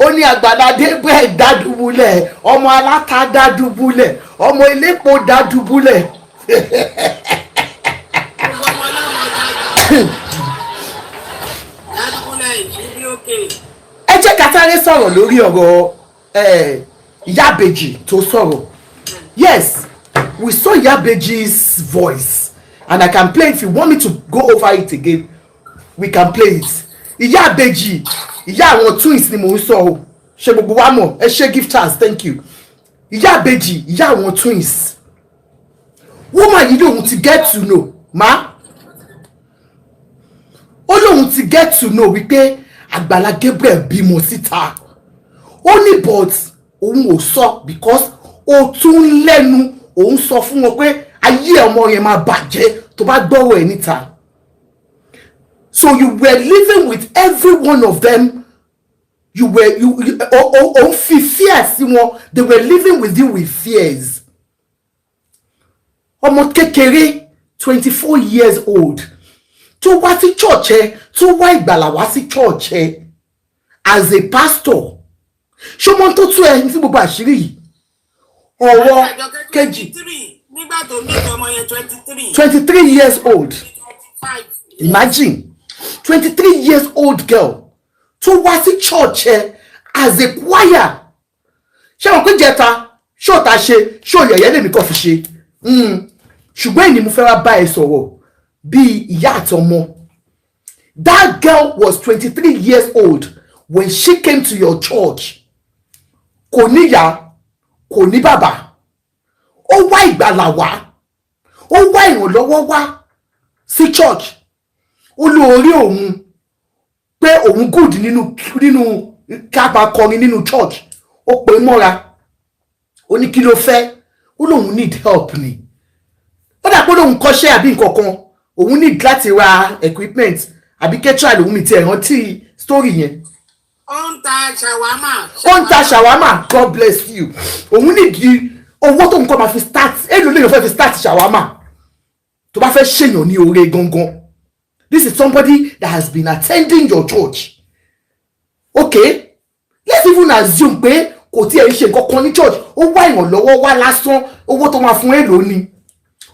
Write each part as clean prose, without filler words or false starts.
Ó ní Àgbàlá Gabriel dádùbúlẹ̀, ọmọ aláta dádùbúlẹ̀, ọmọ elépo dádùbúlẹ̀. Gbogbo ọmọ ọlọ́mọ dádúgbòlẹ̀ ìdí òkè. Ẹ jẹ́ ká sáré sọ̀rọ̀ lórí ọ̀rọ̀ Ìyá Ìbejì tó sọ̀rọ̀. Yes, we saw Ìyá Ìbejì's voice and I can play. If you want me to go over it again, we can play it. Ìyá Ìbejì, ìyá àwọn twins ni mò ń sọ o. Ṣe gbogbo wa mọ̀? Ẹ ṣe, gifters, thank you. Ìyá Ìbejì, ìyá àwọn twins, woman yìí lòun ti get to know ma, ó lóun ti get to know wípé Àgbàlá Gabriel bímọ síta. Ó ní but òun ò sọ because ó tún lẹ́nu òun sọ fún wọn pé ayé ọmọ yẹn máa bàjẹ́ tó bá gbọ́rọ̀ ẹ̀ níta. So you were living with every one of them. You were you you òun fi fear sí wọn. They were living with you with fears. Ọmọ kékeré, 24 years old, tó wá sí church ẹ, tó wá ìgbàlà wá sí church ẹ as a pastor, ṣọmọ tó tú ẹ ní gbogbo àṣírí yìí, ọ̀rọ̀ kejì. Nígbà tó ní ọmọ yẹn, 23. 23 years old. 25. Imagine, 23 years old girl tó wá sí church ẹ as a choir. Ṣé wọn pé jẹta ṣó ta ṣe ṣó yẹ̀yẹ́ lèmi kàn fi ṣe. Ṣùgbọ́n èyí ni mo fẹ́ wá bá ẹ sọ̀rọ̀ bíi ìyá àtọmọ. That girl was 23 years old when she came to your church. Kò níyà, kò ní bàbá. Ó wá ìgbàlà wá, ó wá ìrànlọ́wọ́ wá sí church. Ó lóorí òun pé òun good nínú ká máa kọrin nínú church. Ó pè é mọ́ra, ó ní kí ló fẹ́? Ó lóun need help ni. Ó dà pé lóun kọ́ṣẹ́ àbí nǹkan kan, òun need láti ra equipment àbí ketra lòun mi ti ẹ̀ rántí story yẹn. Ó ń ta ṣàwámà. Ó ń ta ṣàwámà. God bless you. Òun nídìí owó tó nǹkan máa fi start. Èlò lèèyàn fẹ́ fi start ṣàwámà tó bá fẹ́ ṣèyàn ní oore gangan? This is somebody that has been attending your church. Okay, let's even assume pé kò tí ẹ̀ ń ṣe nǹkan kan ní church, ó wá ìrànlọ́wọ́ wá lásán. Owó tó máa fún èlò ni.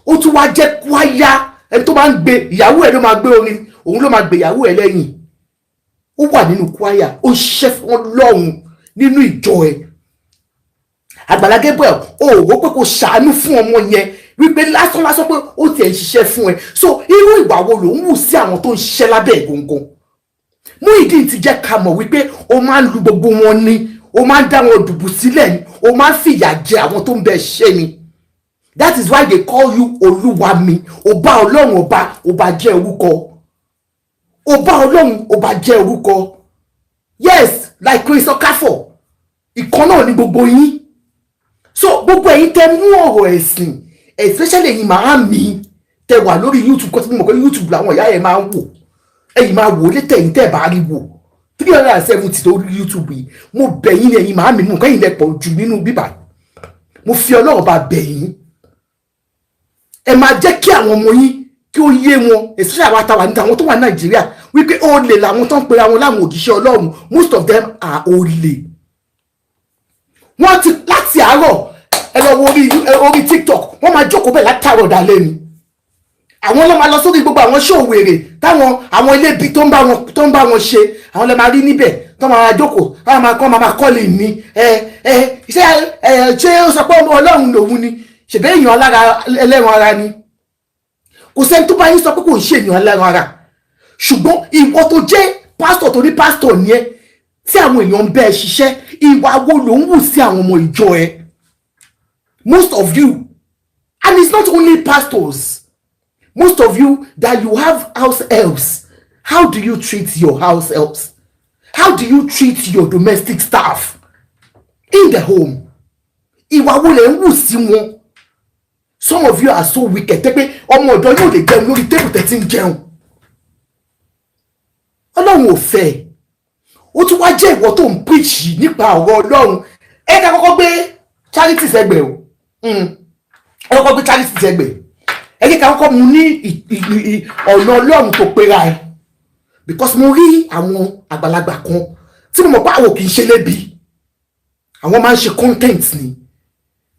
Ó tún wá jẹ́ kwaya, ẹni tó máa ń gbé ìyàwó ẹ̀ ló máa gbé orin, òun ló máa gbé ìyàwó ẹ̀ lẹ́yìn. Ó wà nínú kwaya, ó ń ṣiṣẹ́ fún Ọlọ́run nínú ìjọ ẹ̀. Àgbàlá Gabriel, ó wò pé kò ṣàánú fún ọmọ yẹn wípé lásán lásán pé ó tiẹ̀ ń ṣiṣẹ́ fún ẹ. So irú ìwà wo ló ń wù sí àwọn tó ń ṣiṣẹ́ lábẹ́ ẹ̀ gangan? Muyideen ti jẹ́ ká mọ̀ wípé ó máa ń lu gbogbo wọn ni, ó máa ń dá wọn dùbù sílẹ̀ ni, ó máa ń fìyà jẹ àwọn tó ń bẹ ṣe ni. That is why they call you Olúwa mi. Ọba Ọlọ́run, ọba ọba jẹ́ orúkọ, ọba Ọlọ́run, ọba jẹ́ orúkọ. Yes, like Chris Okafor, ìkan náà ni gbogbo yín. So gbogbo ẹ̀yin tẹ́ mú ọ̀rọ̀ ẹ̀sìn, especially ẹ̀yin màámi tẹ́ wà lórí YouTube, kọ́ tí mo mọ̀ pé YouTube làwọn ìyá yẹn máa ń wò, ẹ̀yin máa wò létẹ̀. Ẹ̀yin tẹ́ bá rí wò, 370 lórí YouTube yìí, mo bẹ̀ yín ní ẹ̀yin màámi, mú kẹ́yìn lẹ pọ̀ jù nínú bíbà. Mo fi Ọlọ́run bá bẹ̀ yín, ẹ máa jẹ́ kí àwọn ọmọ yín kí ó yé wọn, especially àwọn àtàwà níta, àwọn tó wà ní Nàìjíríà, wípé olè làwọn tó ń pera wọn láwọn òjíṣẹ́ Ọlọ́run. Most of them are olè. Wọ́n ti láti àárọ̀, ẹ lọ wo orí TikTok, wọ́n máa jókòó bẹ́ẹ̀ látàárọ̀ dalẹ́ ni. Àwọn ló máa lọ sórí gbogbo àwọn ṣòwèrè táwọn àwọn ilé ibi tó ń bá wọn ṣe. Àwọn lè máa rí níbẹ̀ tó máa jókòó, táwọn máa kọ́ máa kọ́lé ní ẹ ẹ ṣé ẹ ṣé ó sọ pé ọmọ Ọlọ́run lòun ni? Ṣèbẹ́ èèyàn alára ẹlẹ́ran ara ni. Kò sẹ́ni tó bá yín sọ pé kò ń ṣe èèyàn ẹlẹ́ran ara. Ṣùgbọ́n ìwọ tó jẹ́ pásítọ̀, tó ní pásítọ̀ ni ẹ, tí àwọn èèyàn ń bẹ́ ẹ ṣiṣẹ́, ìwà wo ló ń wù sí àwọn ọmọ ìjọ ẹ? Most of you, and it's not only pastors, most of you that you have house helps, how do you treat your house helps? How do you treat your domestic staff in the home? Ìwà wo lẹ ń wù sí wọn? Some of you are so wicked tẹ́ pé ọmọ ọ̀dọ́ yóò lè jẹun lórí table tẹ́ ti ń jẹun. Ọlọ́run ò fẹ́. Ó tún wá jẹ́ ìwọ tó ń preach nípa ọ̀rọ̀ Ọlọ́run. Ẹ ká kọ́kọ́ gbé charity sẹ́gbẹ̀ẹ́ o. Ẹ kọ́kọ́ gbé charity sẹ́gbẹ̀ẹ́. Ẹ jẹ́ ká kọ́kọ́ mu ní ọ̀nà Ọlọ́run tó pera ẹ, because mo rí àwọn àgbàlagbà kan Tí mo mọ̀ pé àwọn kì í ṣe lébi, àwọn máa ń ṣe content ni,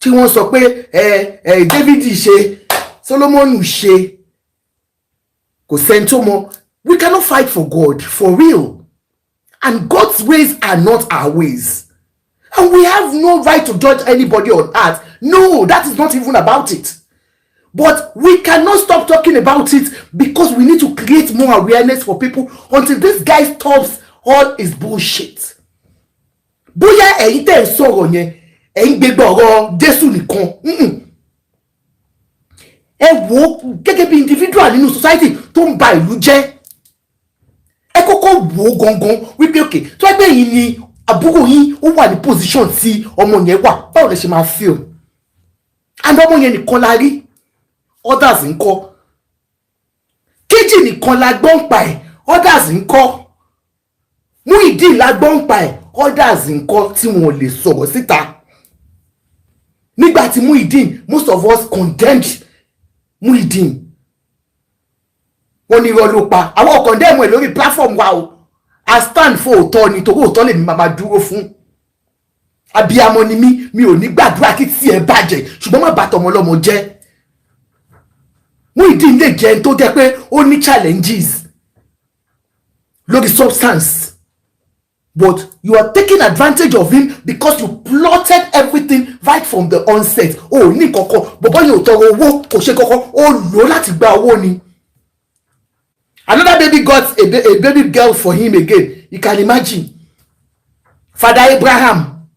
tí wọ́n sọ pé ẹ ẹ David ṣe, Solomon ṣe, kò sẹ́ni tó mọ̀. We cannot fight for God for real, and God's ways are not our ways, and we have no right to judge anybody on earth. No, that is not even about it, but we cannot stop talking about it because we need to create more awareness for people until this guy stops all his bullshit. Bóyá ẹ̀yin tẹ́ ń sọ̀rọ̀ yẹn, ẹ̀ ń gbégbá ọ̀rọ̀ Jésù nìkan. Ẹ wò ó gẹ́gẹ́ bí individual nínú society tó ń ba ìlú jẹ́. Ẹ kọ́kọ́ wò ó gangan wípé, okay, tó ẹgbẹ́ yìí ni àbúrò yín ó wà ní position tí ọmọ yẹn wà, báwo lẹ ṣe máa feel? And ọmọ yẹn nìkan la rí, others ńkọ́? Kejì nìkan la gbọ́ ń pa ẹ̀, others ńkọ́? Muyideen la gbọ́ ń pa ẹ̀, others ńkọ́ tí wọn ò lè sọ̀rọ̀ síta? Nígbà tí Muyideen, most of us condemned Muyideen, wọ́n ní irọ́ ló pa. Àwọn condemn ẹ̀ lórí platform wa o. I stand for òótọ́ ni, torí òótọ́ lèmi máa dúró fún. Abiyamọ ni mí, mi ò ní gbàdúrà kí tiẹ̀ bàjẹ́, ṣùgbọ́n má bàtọ̀ ọmọ ọlọ́mọ jẹ́. Muyideen lè jẹ́ ẹni tó jẹ́ pé ó ní challenges lórí substance, but you are taking advantage of him because you plotted everything right from the onset. O ò ní kankan, bọ̀bọ́ yẹn ò tọrọ owó, kò ṣe kankan, ó lò ó láti gba owó ni. Another baby got a baby girl for him again. You can imagine. Father Abraham,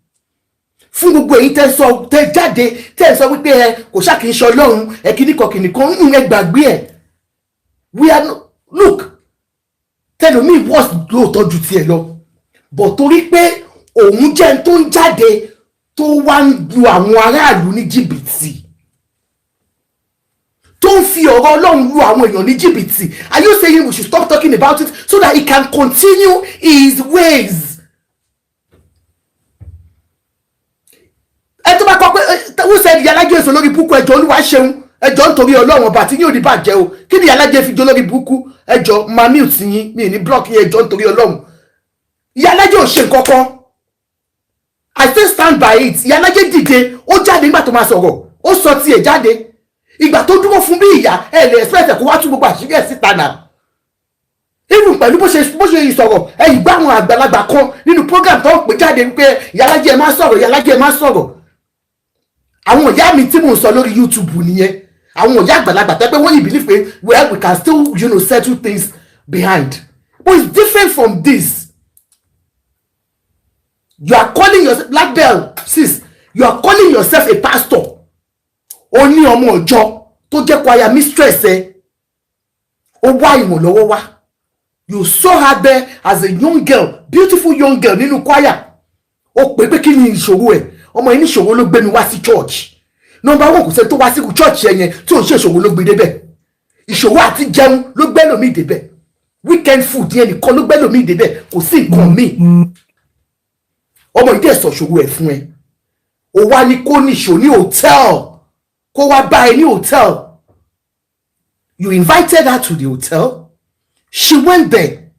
fún gbogbo èyí tẹ́ sọ, tẹ́ jáde, tẹ́ sọ wípé ẹ kò ṣáà kì í ṣe Ọlọ́run ẹ, kìíní kan kìíní kan ń, ẹ gbàgbé ẹ. We are no, look, tẹlomi worse lóòótọ́ ju tiẹ̀ lọ, but torí pé òun jẹ́ ẹni tó ń jáde, tó wá ń lu àwọn aráàlú ní jìbìtì, tó ń fi ọ̀rọ̀ Ọlọ́run lu àwọn èèyàn ní jìbìtì, are you saying we should stop talking about it so that he can continue his ways? Ẹ tó bá kọ pé who said Ìyálájé èso lórí burúkú? Ẹjọ́, Olúwa ṣeun, ẹjọ́, nítorí Ọlọ́run ọba àti yín ò ní bàjẹ́ o. Kí ni Ìyálájé fi jó lórí burúkú? Ẹjọ́, máa mute yín, mi ní block yín. Ẹjọ́, nítorí Ọlọ́run, Ìyálájé ò ṣe nǹkan kan. I still stand by it. Ìyálájé dìde, ó jáde nígbà tó máa sọ̀rọ̀, ó sọ tiẹ̀ jáde. Ìgbà tó dúró fún bí ìyá, ẹ lè expect ẹ kó wá tú gbogbo àṣírí ẹ̀ síta náà. Even pẹ̀lú bó ṣe ìsọ̀rọ̀ ẹ, ìgbà àwọn àgbàlagbà kan nínú program tó ń pè jáde wípé Ìyálájé, ẹ má sọ̀rọ̀, Ìyálájé, ẹ má sọ̀rọ̀. Àwọn ìyá mi tí mò ń sọ lórí YouTube nìyẹn, àwọn ìyá àgbàlagbà tẹ́ pé wọ́n yìí believe pé, well, we can still settle things behind, but it's different from this. You are calling yourself Black Bell sis, you are calling yourself a pastor. Ó ní ọmọ ọjọ́ tó jẹ́ choir mistress ẹ, ó wá ìrànlọ́wọ́ wá. You saw her there as a young girl, beautiful young girl nínú choir. Ó pè pé kí ni ìṣòro ẹ̀? Ọmọ yìí ní ìṣòro ló gbé mi wá sí church. Number one, kò sẹ́ni tó wá sí church ẹ̀ yẹn tí ò ń ṣe ìṣòro ló gbé débẹ̀. Ìṣòro àti jẹun ló gbé lòmíì débẹ̀, weekend food yẹn nìkan ló gbé lòmíì débẹ̀, kò sí nǹkan míì. Ọmọ yìí dẹ̀ sọ ìṣòro ẹ̀ fún ẹ, ó wá ní kó nìṣó ní hotel, kó wá bá ẹ ní hotel. You invited her to the hotel, she went there.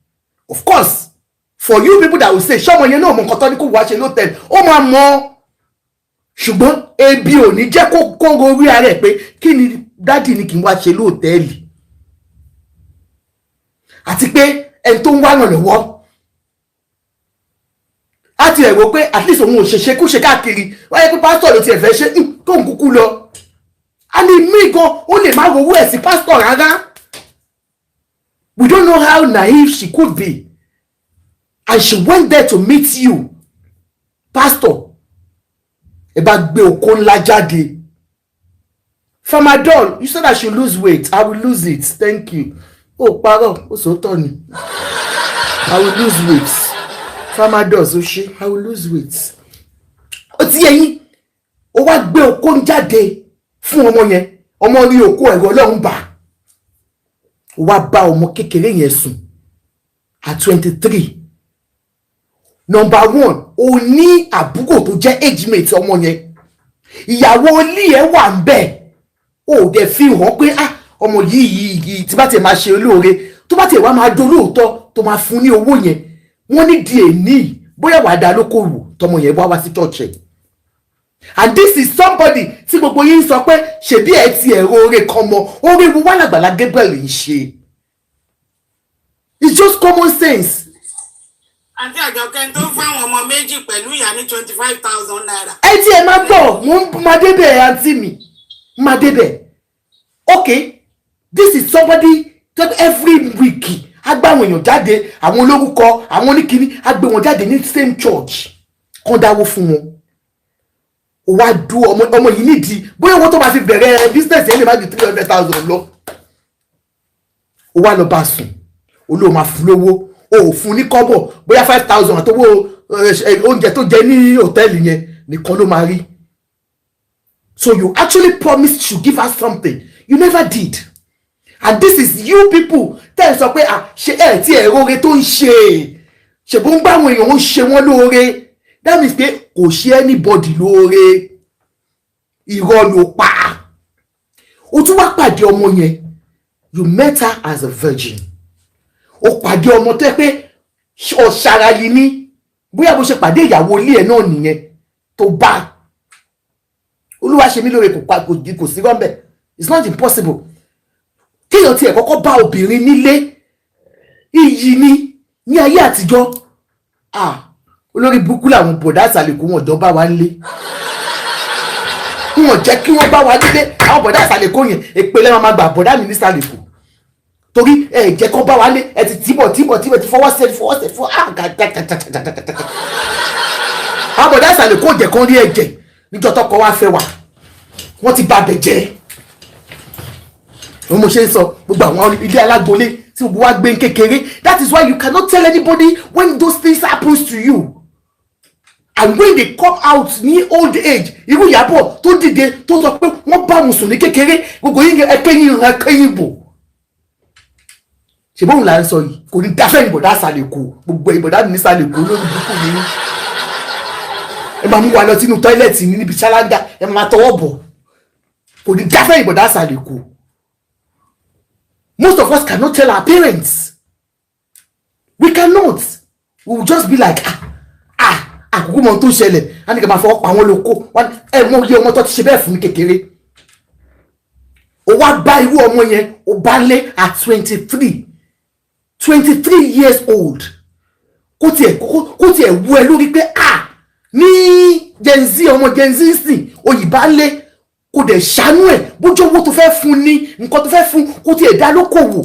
Of course, for you people that will say, ṣọmọ yẹn náà mọ nǹkan tó ní kó wá ṣe lótẹ́ẹ̀lì? Ó máa mọ, ṣùgbọ́n ebi ò ní jẹ́ kó orí ara ẹ̀ pé kí ni daddy ni kí n wá ṣe lóòtẹ́ẹ̀lì, àti pé ẹni tó ń wá ràn lọ́wọ́ á ti ẹ̀ wò pé at least òun ò ṣe ṣekúṣe káàkiri wáyé pé pásítọ̀ ló tiẹ̀ fẹ́ ṣe kóun kúkú lọ. A ní mí gan, ó lè má rówó ẹ̀ sí pásítọ̀ rárá. We don't know how naive she could be, and she went there to meet you, pastor. Ẹ bá gbé okó ńlá jáde. Farmadol, you said I should lose weight. I will lose it, thank you. Ó parọ́, ó sòótọ́ ni. I will lose weight. Farmadol, ó ṣe, I will lose weight. Ó ti yẹ yín. Ó wá gbé okó jáde fún ọmọ yẹn, ọmọ rí okó, ẹ̀rọ Ọlọ́run bà. Ó wá bá ọmọ kékeré yẹn sùn at 23. Number one, o ní àbúrò tó jẹ́ age mate ọmọ yẹn, ìyàwó ilé ẹ̀ wà ń bẹ̀, o dẹ̀ fi hàn pé, ah, ọmọ yìí yìí yìí, tí bá tiẹ̀ máa ṣe olóore, tó bá tiẹ̀ wá máa dolóòótọ́, tó máa fún ní owó yẹn, wọ́n ní di èní. Bóyá wàá dá lókòwò tọmọ yẹn wá wá sí church ẹ̀. And this is somebody tí gbogbo yín sọ pé ṣebí ẹ ti ẹ̀rọ oore kan mọ oore wo wà l'Àgbàlá Gabriel ń ṣe. It's just common sense. Àǹtí Àjọkẹ́, tó ń fáwọn ọmọ méjì pẹ̀lú ìyá ní ₦25,000. Ẹ tí ẹ máa gbọ́, mo ń máa débẹ̀. Àǹtí mi, máa débẹ̀. Okay, this is somebody that every week á gbá àwọn èèyàn jáde, àwọn olórúkọ, àwọn oníkíní, á gbé wọn jáde ní same church kán dáwó fún wọn. Ó wá dú ọmọ, ọmọ yìí nídìí bóyá owó tó máa fi bẹ̀rẹ̀ business yẹn lè má ju 300,000 lọ. Ó wá lọ bá sùn, olóò máa fún lówó, o ò fún ní kọ́bọ̀. Bóyá 5,000 àtọwọ́ oúnjẹ tó jẹ ní hòtẹ́ẹ̀lì yẹn nìkan ló máa rí. So you actually promised to give her something, you never did. And this is you people tẹ́ ẹ sọ pé, ah, ṣe ẹ tí ẹ róore tó ń ṣe, ṣèbó ń gbá àwọn èèyàn, ń ṣe wọ́n lóore. That means pé kò ṣe anybody lóore, irọ́ ló pa. O tún wá pàdé ọmọ yẹn, you met her as a virgin. O pàdé ọmọ tó yẹ pé ọ̀ṣàrà yìí ní, bóyá bó ṣe pàdé ìyàwó ilé ẹ̀ náà nìyẹn tó bá olúwa ṣe mí lóore. Kò pa kò sí rọ́ńbẹ̀. It's not impossible kéèyàn tiẹ̀ kọ́kọ́ bá obìnrin nílé. Iyì ni ní ayé àtijọ́. Ah, olórí burúkú làwọn bọ̀dá àsàlẹ̀kù, wọn jọ bá wa nílé, wọn jẹ́ kí wọ́n bá wa nílé. Àwọn bọ̀dá àsàlẹ̀kù yẹn, èpè lẹ́wọ̀n máa gbà. Bọ̀dá mi ní sàlẹ̀kù, torí ẹ jẹ́ kó bá wa lé. Ẹ ti tìbọ̀ tìbọ̀ tìbọ̀, ti fọwọ́ sí, ẹ ti fọwọ́ sí, ẹ ti fọwọ́. Ah, gàgàgàgàgàgàgà. Àwọn bọ̀dá àsàlẹ̀kù ò jẹ́ kó rí ẹ̀jẹ̀ níjọ́ tọkọ wa fẹ́ wà, wọ́n ti bá bẹ̀ jẹ́. Òun mo ṣe ń sọ, gbogbo àwọn ilé alágbolé tí gbogbo wa gbé ń kékeré, that is why you cannot tell anybody when those things happens to you and when they come out ní old age. Irú Ìyábọ̀ tó dìde tó sọ pé wọ́n bá òun sùn ní kékeré, gbogbo yín ẹkẹyìn ẹkẹyìn bò. Ṣùgbọ́n òun là ń sọ yìí, kò ní dáfẹ́. Ìbọ̀dá àsàlẹ̀kù, gbogbo ìbọ̀dá ní sàlẹ̀kù, lórí burúkú mi, ẹ máa mú wa lọ sínú toilet ní níbi ṣáláńgá, ẹ máa tọwọ́ bọ̀. Kò ní dáfẹ́ ìbọ̀dá àsàlẹ̀kù. Most of us cannot tell our parents. We cannot. We will just be like, "Ah, ah, àkókò mọ tó ṣẹlẹ̀." Á ní ká máa fọwọ́ pa àwọn lóko. Ẹ mọ iye ọmọ tó ti ṣe bẹ́ẹ̀ fún mi kékeré. Ó wá bá irú ọmọ yẹn, ó bá lé at 23 years old. Kó tiẹ̀ wú ẹ lórí pé, ah, ní Gen Z, ọmọ Gen Z sìn òyìnbá lé, kó dẹ̀ ṣàánú ẹ̀. Bójú owó tó fẹ́ fún ní nǹkan tó fẹ́ fún, kó tiẹ̀ dá lókòwò,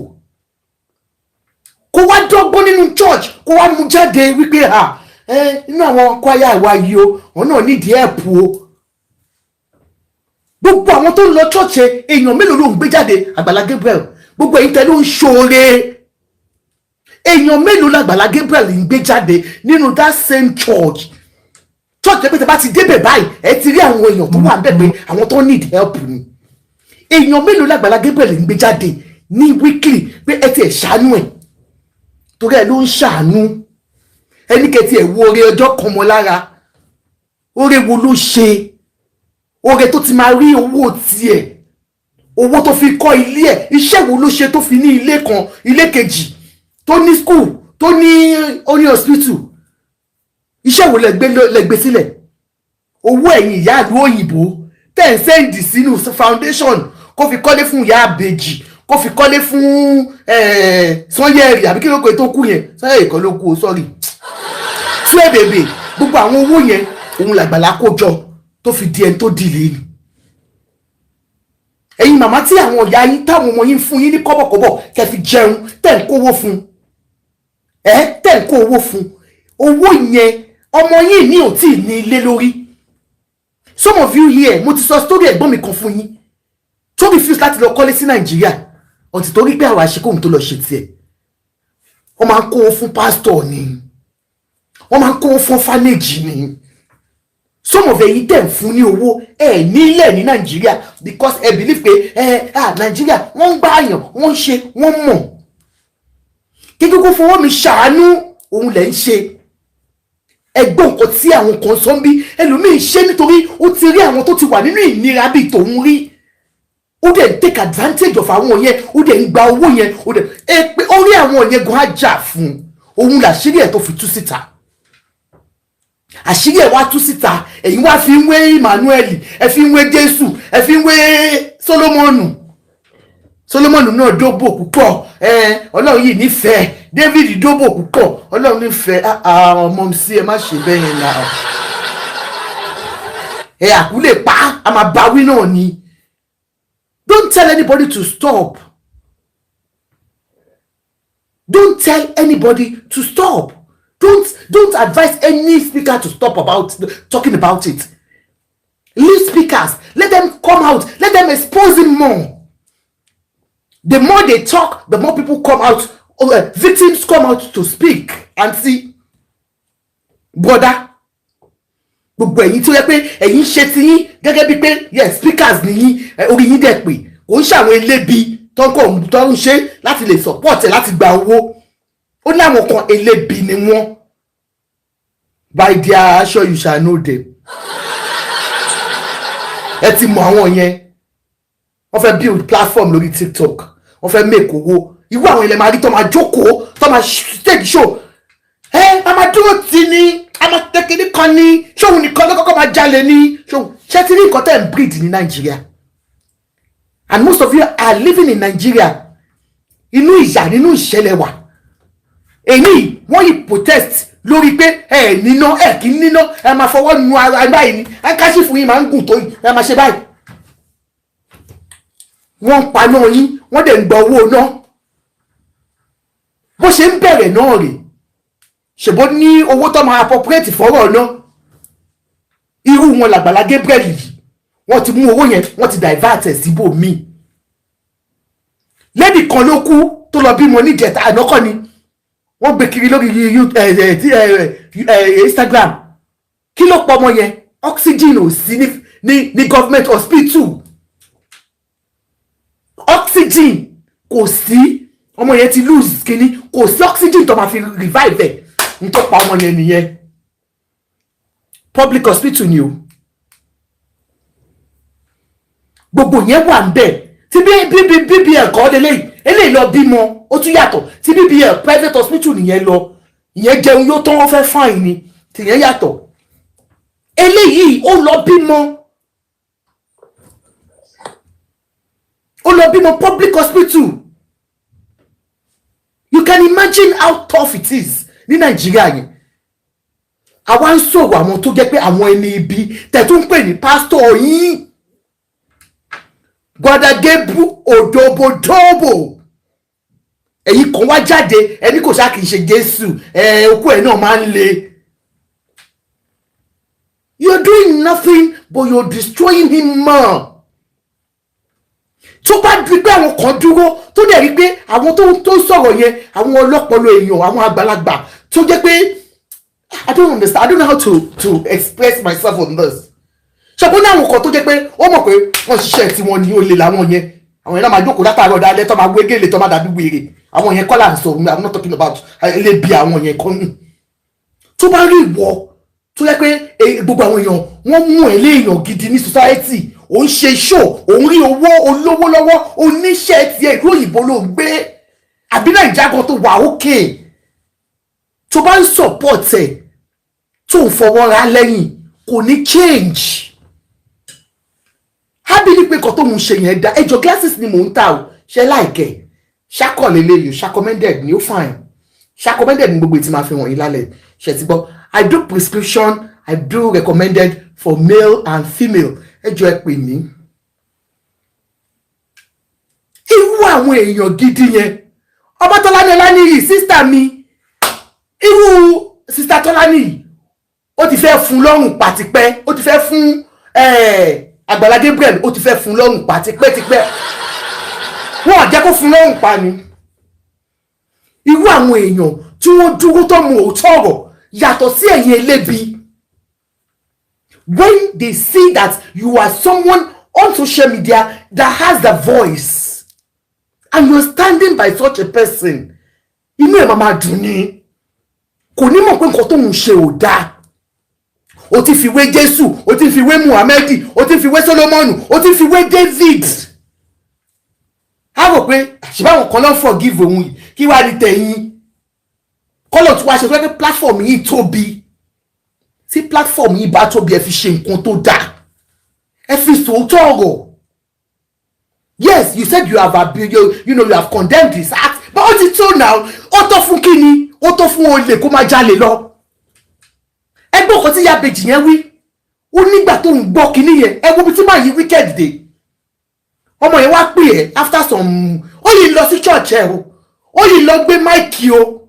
kó wá dọ́gbọ́n nínú church, kó wá mú jáde wípé, ha, ẹ nínú àwọn kwaya ìwà yìí o, wọn náà nídìí ẹ̀pù o. Gbogbo àwọn tó ń lọ church ẹ, èèyàn mélòó ló ń gbé jáde, Àgbàlá Gabriel? Gbogbo èyí tẹ ló ń ṣoore, èèyàn mélòó l'Àgbàlá Gabriel ń gbé jáde nínú that same church? Church pé tẹ bá ti débẹ̀ báyìí, ẹ ti rí àwọn èèyàn tó wà níbẹ̀ pé àwọn tó need help ni. Èèyàn mélòó l'Àgbàlá Gabriel ń gbé jáde ní weekly pé ẹ ti ẹ̀ ṣàánú ẹ̀? Torí ẹ ló ń ṣàánú ẹni kẹtì ẹ̀ wo oore ọjọ́ kan mọ́ lára. Oore wo ló ṣe? Oore tó ti máa rí owó tiẹ̀, owó tó fi kọ́ ilé ẹ̀, iṣẹ́ wo ló ṣe tó fi ní ilé kan, ilé kejì, tó ní school, tó ní ó ní hospital? Iṣẹ́ wo lẹ gbé sílẹ̀? Owó ẹ̀yìn ìyá ìlú òyìnbó tẹ̀ ń send sínú foundation, kó fi kọ́lé fún ìyá àbèjì, kó fi kọ́lé fún Sanyẹ̀rì, àbí kí ló kọ́ tó kú yẹn? Sanyẹ̀rì kan ló kú o, sorry, tú ẹ̀ bèbè. Gbogbo àwọn owó yẹn, òun làgbàlá kó jọ tó fi di ẹni tó dìlé ni. Ẹ̀yin màmá tí àwọn ìyá yín táwọn ọmọ yín fún yín ní kọ́bọ̀kọ́bọ̀ kẹ́ fi jẹun, tẹ̀ ń kówó fún ẹ, tẹ̀ ń kó owó fún, owó yẹn, ọmọ yín ní ò tí ì ní ilé lórí. Some of you here, mo ti sọ story ẹ̀gbọ́n mi kan fún yín tó refuse láti lọ kọ́lé sí Nàìjíríà ọ̀tí torí pé àwọn àṣekóhun tó lọ ṣe tiẹ̀. Wọ́n máa ń kówó fún pásítọ̀ ni, wọ́n máa ń kówó fún orphanage ni. Some of ẹ̀yin tẹ̀ ń fún ní owó ẹ̀ nílẹ̀ ní Nàìjíríà because ẹ believe pé ẹ, ah, Nàìjíríà, wọ́n ń gbà àyàn, wọ́n ń ṣe, wọ́n mọ̀ kíkí kó fọwọ́ mi ṣàánú òun lẹ̀ ń ṣe. Ẹgbọ́n nǹkan tí àwọn kan sọ ń bí, ẹlòmíín ṣe nítorí ó ti rí àwọn tó ti wà nínú ìnira bíi tòun rí, ó dẹ̀ ń take advantage of àwọn yẹn, ó dẹ̀ ń gba owó yẹn, ó dẹ̀ ẹ pé ó rí àwọn yẹn gan á jà fún òun làṣírí ẹ̀ tó fi tú síta. Àṣírí ẹ̀ wá tú síta. Ẹ̀yin wá fi ń wé Emmanuel, ẹ fi ń wé Jésù, ẹ fi ń wé Solomonu. Solomonu náà dóbò púpọ̀. Ẹ Ọlọ́run yìí nífẹ̀ẹ́ David, dóbò púpọ̀, Ọlọ́run nífẹ̀ẹ́. Ọmọ mi sí, ẹ má ṣe bẹ́ẹ̀ yẹn náà. Ẹ àkúlè pa á, máa báwí náà ni. Don't tell anybody to stop. Don't tell anybody to stop. Don't advise any speaker to stop about talking about it. Leave speakers, let them come out, let them expose him more. The more they talk, the more people come out, victims come out to speak. Aunty, brother, gbogbo ẹ̀yin tó yẹ pé ẹ̀yin ṣe ti yín gẹ́gẹ́ bíi pé yes, speakers nìyí, orí yín dẹ̀ pé kò ń ṣàwọn elébi tó ń kọ̀ tó ń ṣe láti lè support ẹ̀ láti gba owó. Ó ní àwọn kan, elébi ni wọ́n. By their action you shall know them. Ẹ ti mọ àwọn yẹn. Wọ́n fẹ́ build platform lórí TikTok, wọ́n fẹ́ make owó. Irú àwọn ilẹ̀ máa rí tó máa jókòó, tó máa stage show. Ẹ a máa dúró tì ní, a máa tẹkìní kan ní ṣóun nìkan ló kọ́kọ́ máa jalè ní ṣóun. Ṣé ti rí nǹkan tẹ́ ń breed ní Nàìjíríà? And most of you are living in Nigeria, inú ìyà, nínú ìṣẹ̀lẹ̀ wà. Èyí wọ́n yìí protest lórí pé ẹ níná, ẹ kì í níná, ẹ máa fọwọ́ nu ara báyìí ni, handkerchief yín máa ń gùn tó yìí, ẹ máa ṣe báyìí. Wọ́n ń paná yín, wọ́n dẹ̀ ń gba owó náà. Bó ṣe ń bẹ̀rẹ̀ náà rè, ṣèbó ní owó tó máa appropriate fọ́rọ̀ náà. Irú wọn làgbàlá Gabriel yìí. Wọ́n ti mú owó yẹn, wọ́n ti divert ẹ̀ síbòmíì. Lady kan ló kú tó lọ bímọ níjẹta ànákọ́ ni wọ́n gbé kiri lórí Instagram. Kí ló pọ̀ ọmọ yẹn? Oxygen ò sí ní government hospital. Oxygen kò sí. Ọmọ yẹn ti lose kínní, kò sí oxygen tó máa fi revive ẹ̀. N tó pa ọmọ yẹn nìyẹn. Public hospital ni o. Gbogbo yẹn wà ń bẹ̀. Tí bí BBL kọ́ lélẹ́yìí, eléyìí lọ bímọ, ó tún yàtọ̀ tí BBL. Private hospital nìyẹn lọ. Ìyẹn jẹun yóò tán, wọ́n fẹ́ fine ni, tìyẹn yàtọ̀. Eléyìí, ó lọ bímọ, ó lọ bímọ public hospital. You can imagine how tough it is ní Nàìjíríà yẹn. Àwa ń sọ̀rọ̀ àwọn tó jẹ́ pé àwọn ẹni ibi tẹ̀ tó ń pè ní pásítọ̀ yín, Gbadagebu òdòbòdòbò. Èyí kan wá jáde, ẹni kò ṣáà kì í ṣe Jésù ẹ, okú ẹ náà máa ń le. You're doing nothing but you're destroying him more. Tó bá di pé àwọn kan dúró, tó dẹ̀ rí pé àwọn tó ń sọ̀rọ̀ yẹn, àwọn ọlọ́pọlọ èèyàn, àwọn àgbàlagbà tó jẹ́ pé, I don't understand, I don't know how to express myself on this. Ṣùgbọ́n ní àwọn kan tó jẹ́ pé ó mọ̀ pé wọ́n ṣiṣẹ́ tí wọ́n ní olè làwọn yẹn. Àwọn yẹn náà máa jókòó látàárọ̀ dalẹ́, tó máa wé gèlè, tó máa dàbí wèrè. Àwọn yẹn kọ́ là ń sọ. I'm not talking about elébi àwọn yẹn kọ́. Tó bá rí ìwọ tó yẹ pé gbogbo àwọn èèyàn, wọ́n mú ẹ léèyàn gidi ní society, ò ń ṣe show, ò ń rí owó, olówó lọ́wọ́, oníṣẹ́ tiẹ̀, ìlú òyìnbó ló ń gbé àbí Nàìjíríà kan tó wà ókè, tó bá ń support ẹ̀, tó ń fọwọ́ ra lẹ́yìn, kò ní change. Hábìlì pé nǹkan tó ń ṣe yẹn dá. Ẹjọ, glasses ni mò ń tà o. Ṣe láìkẹ ṣàkọlélẹ́yìí o, ṣàkọmẹ́ndẹ̀d ni ó fine, ṣàkọmẹ́ndẹ̀d ni gbogbo ètí máa fi wọ̀nyí lálẹ́. Ṣe ti gbọ́? I do prescription, I do recommended for male and female. Ẹjọ, ẹ pè mí. Irú àwọn èèyàn gidi yẹn, Ọbátọ́lá ní Ọláníyì, sister mi, irú sister Tọ́lání yìí, ó ti fẹ́ fún lọ́rùn pàtipẹ́. Ó ti fẹ́ fún Àgbàlá Gabriel, ó ti fẹ́ fún lọ́rùn pa tipẹ́tipẹ́. Wọn ò jẹ́ kó fún lọ́rùn pa ni. Irú àwọn èèyàn tí wọ́n dúró tó mú òótọ́ ọ̀rọ̀ yàtọ̀ sí ẹ̀yin elébi, when they see that you are someone on social media that has the voice and you are standing by such a person, inú ẹ̀ máa máa dùn ní. Kò ní mọ̀ pé nǹkan tóun ṣe ò dáa. O ti fi wé Jésù, o ti fi wé Muhammed, o ti fi wé Solomoni, o ti fi wé David. Á rò pé ṣùgbọ́n àwọn kan ló ń forgive òun yìí, kí wàá ní tẹ̀yìn kọ́lọ̀ tí wàá ṣe pé platform yìí tóbi. Tí platform yìí bá tóbi, ẹ fi ṣe nǹkan tó dáa, ẹ fi sòótọ́ ọ̀rọ̀. Yes, you said you have abused you, you know you have condemned this act, but ó ti tó now. Ó tó fún kíni? Ó tó fún olè kó máa jalè lọ. Ẹgbẹ́ ọkọ̀ tí ìyá ìbejì yẹn wí, ó nígbà tó ń gbọ́ kinní yẹn, ẹ wo bí tí màá yí wicked dé. Ọmọ yẹn wá pè ẹ́ after some, ó yìí lọ sí church ẹ o, ó yìí lọ gbé mic o,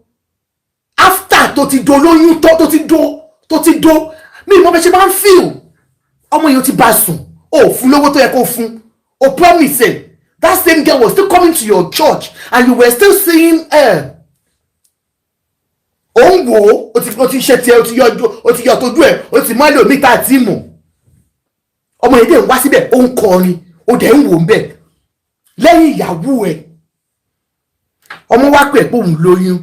after tó ti do lóyún tó tó ti do. Mi ìmọ̀ bẹ́ẹ̀ ṣe máa ń feel. Ọmọ yẹn ó ti bá sùn, ó fún lówó tó yẹ kó fún, ó promise ẹ. That same girl was still coming to your church and you were still seeing her. Ó ń wò ó, ó ti ṣe tiẹ̀, ó ti yọ tójú ẹ̀, ó ti mọ́ ẹlòmíì tá a ti mọ̀. Ọmọ yẹn dẹ̀ ń wá síbẹ̀, ó ń kọrin, ó dẹ̀ ń wò ń bẹ̀ lẹ́yìn ìyàwó ẹ̀. Ọmọ wá pè pé òun lóyún,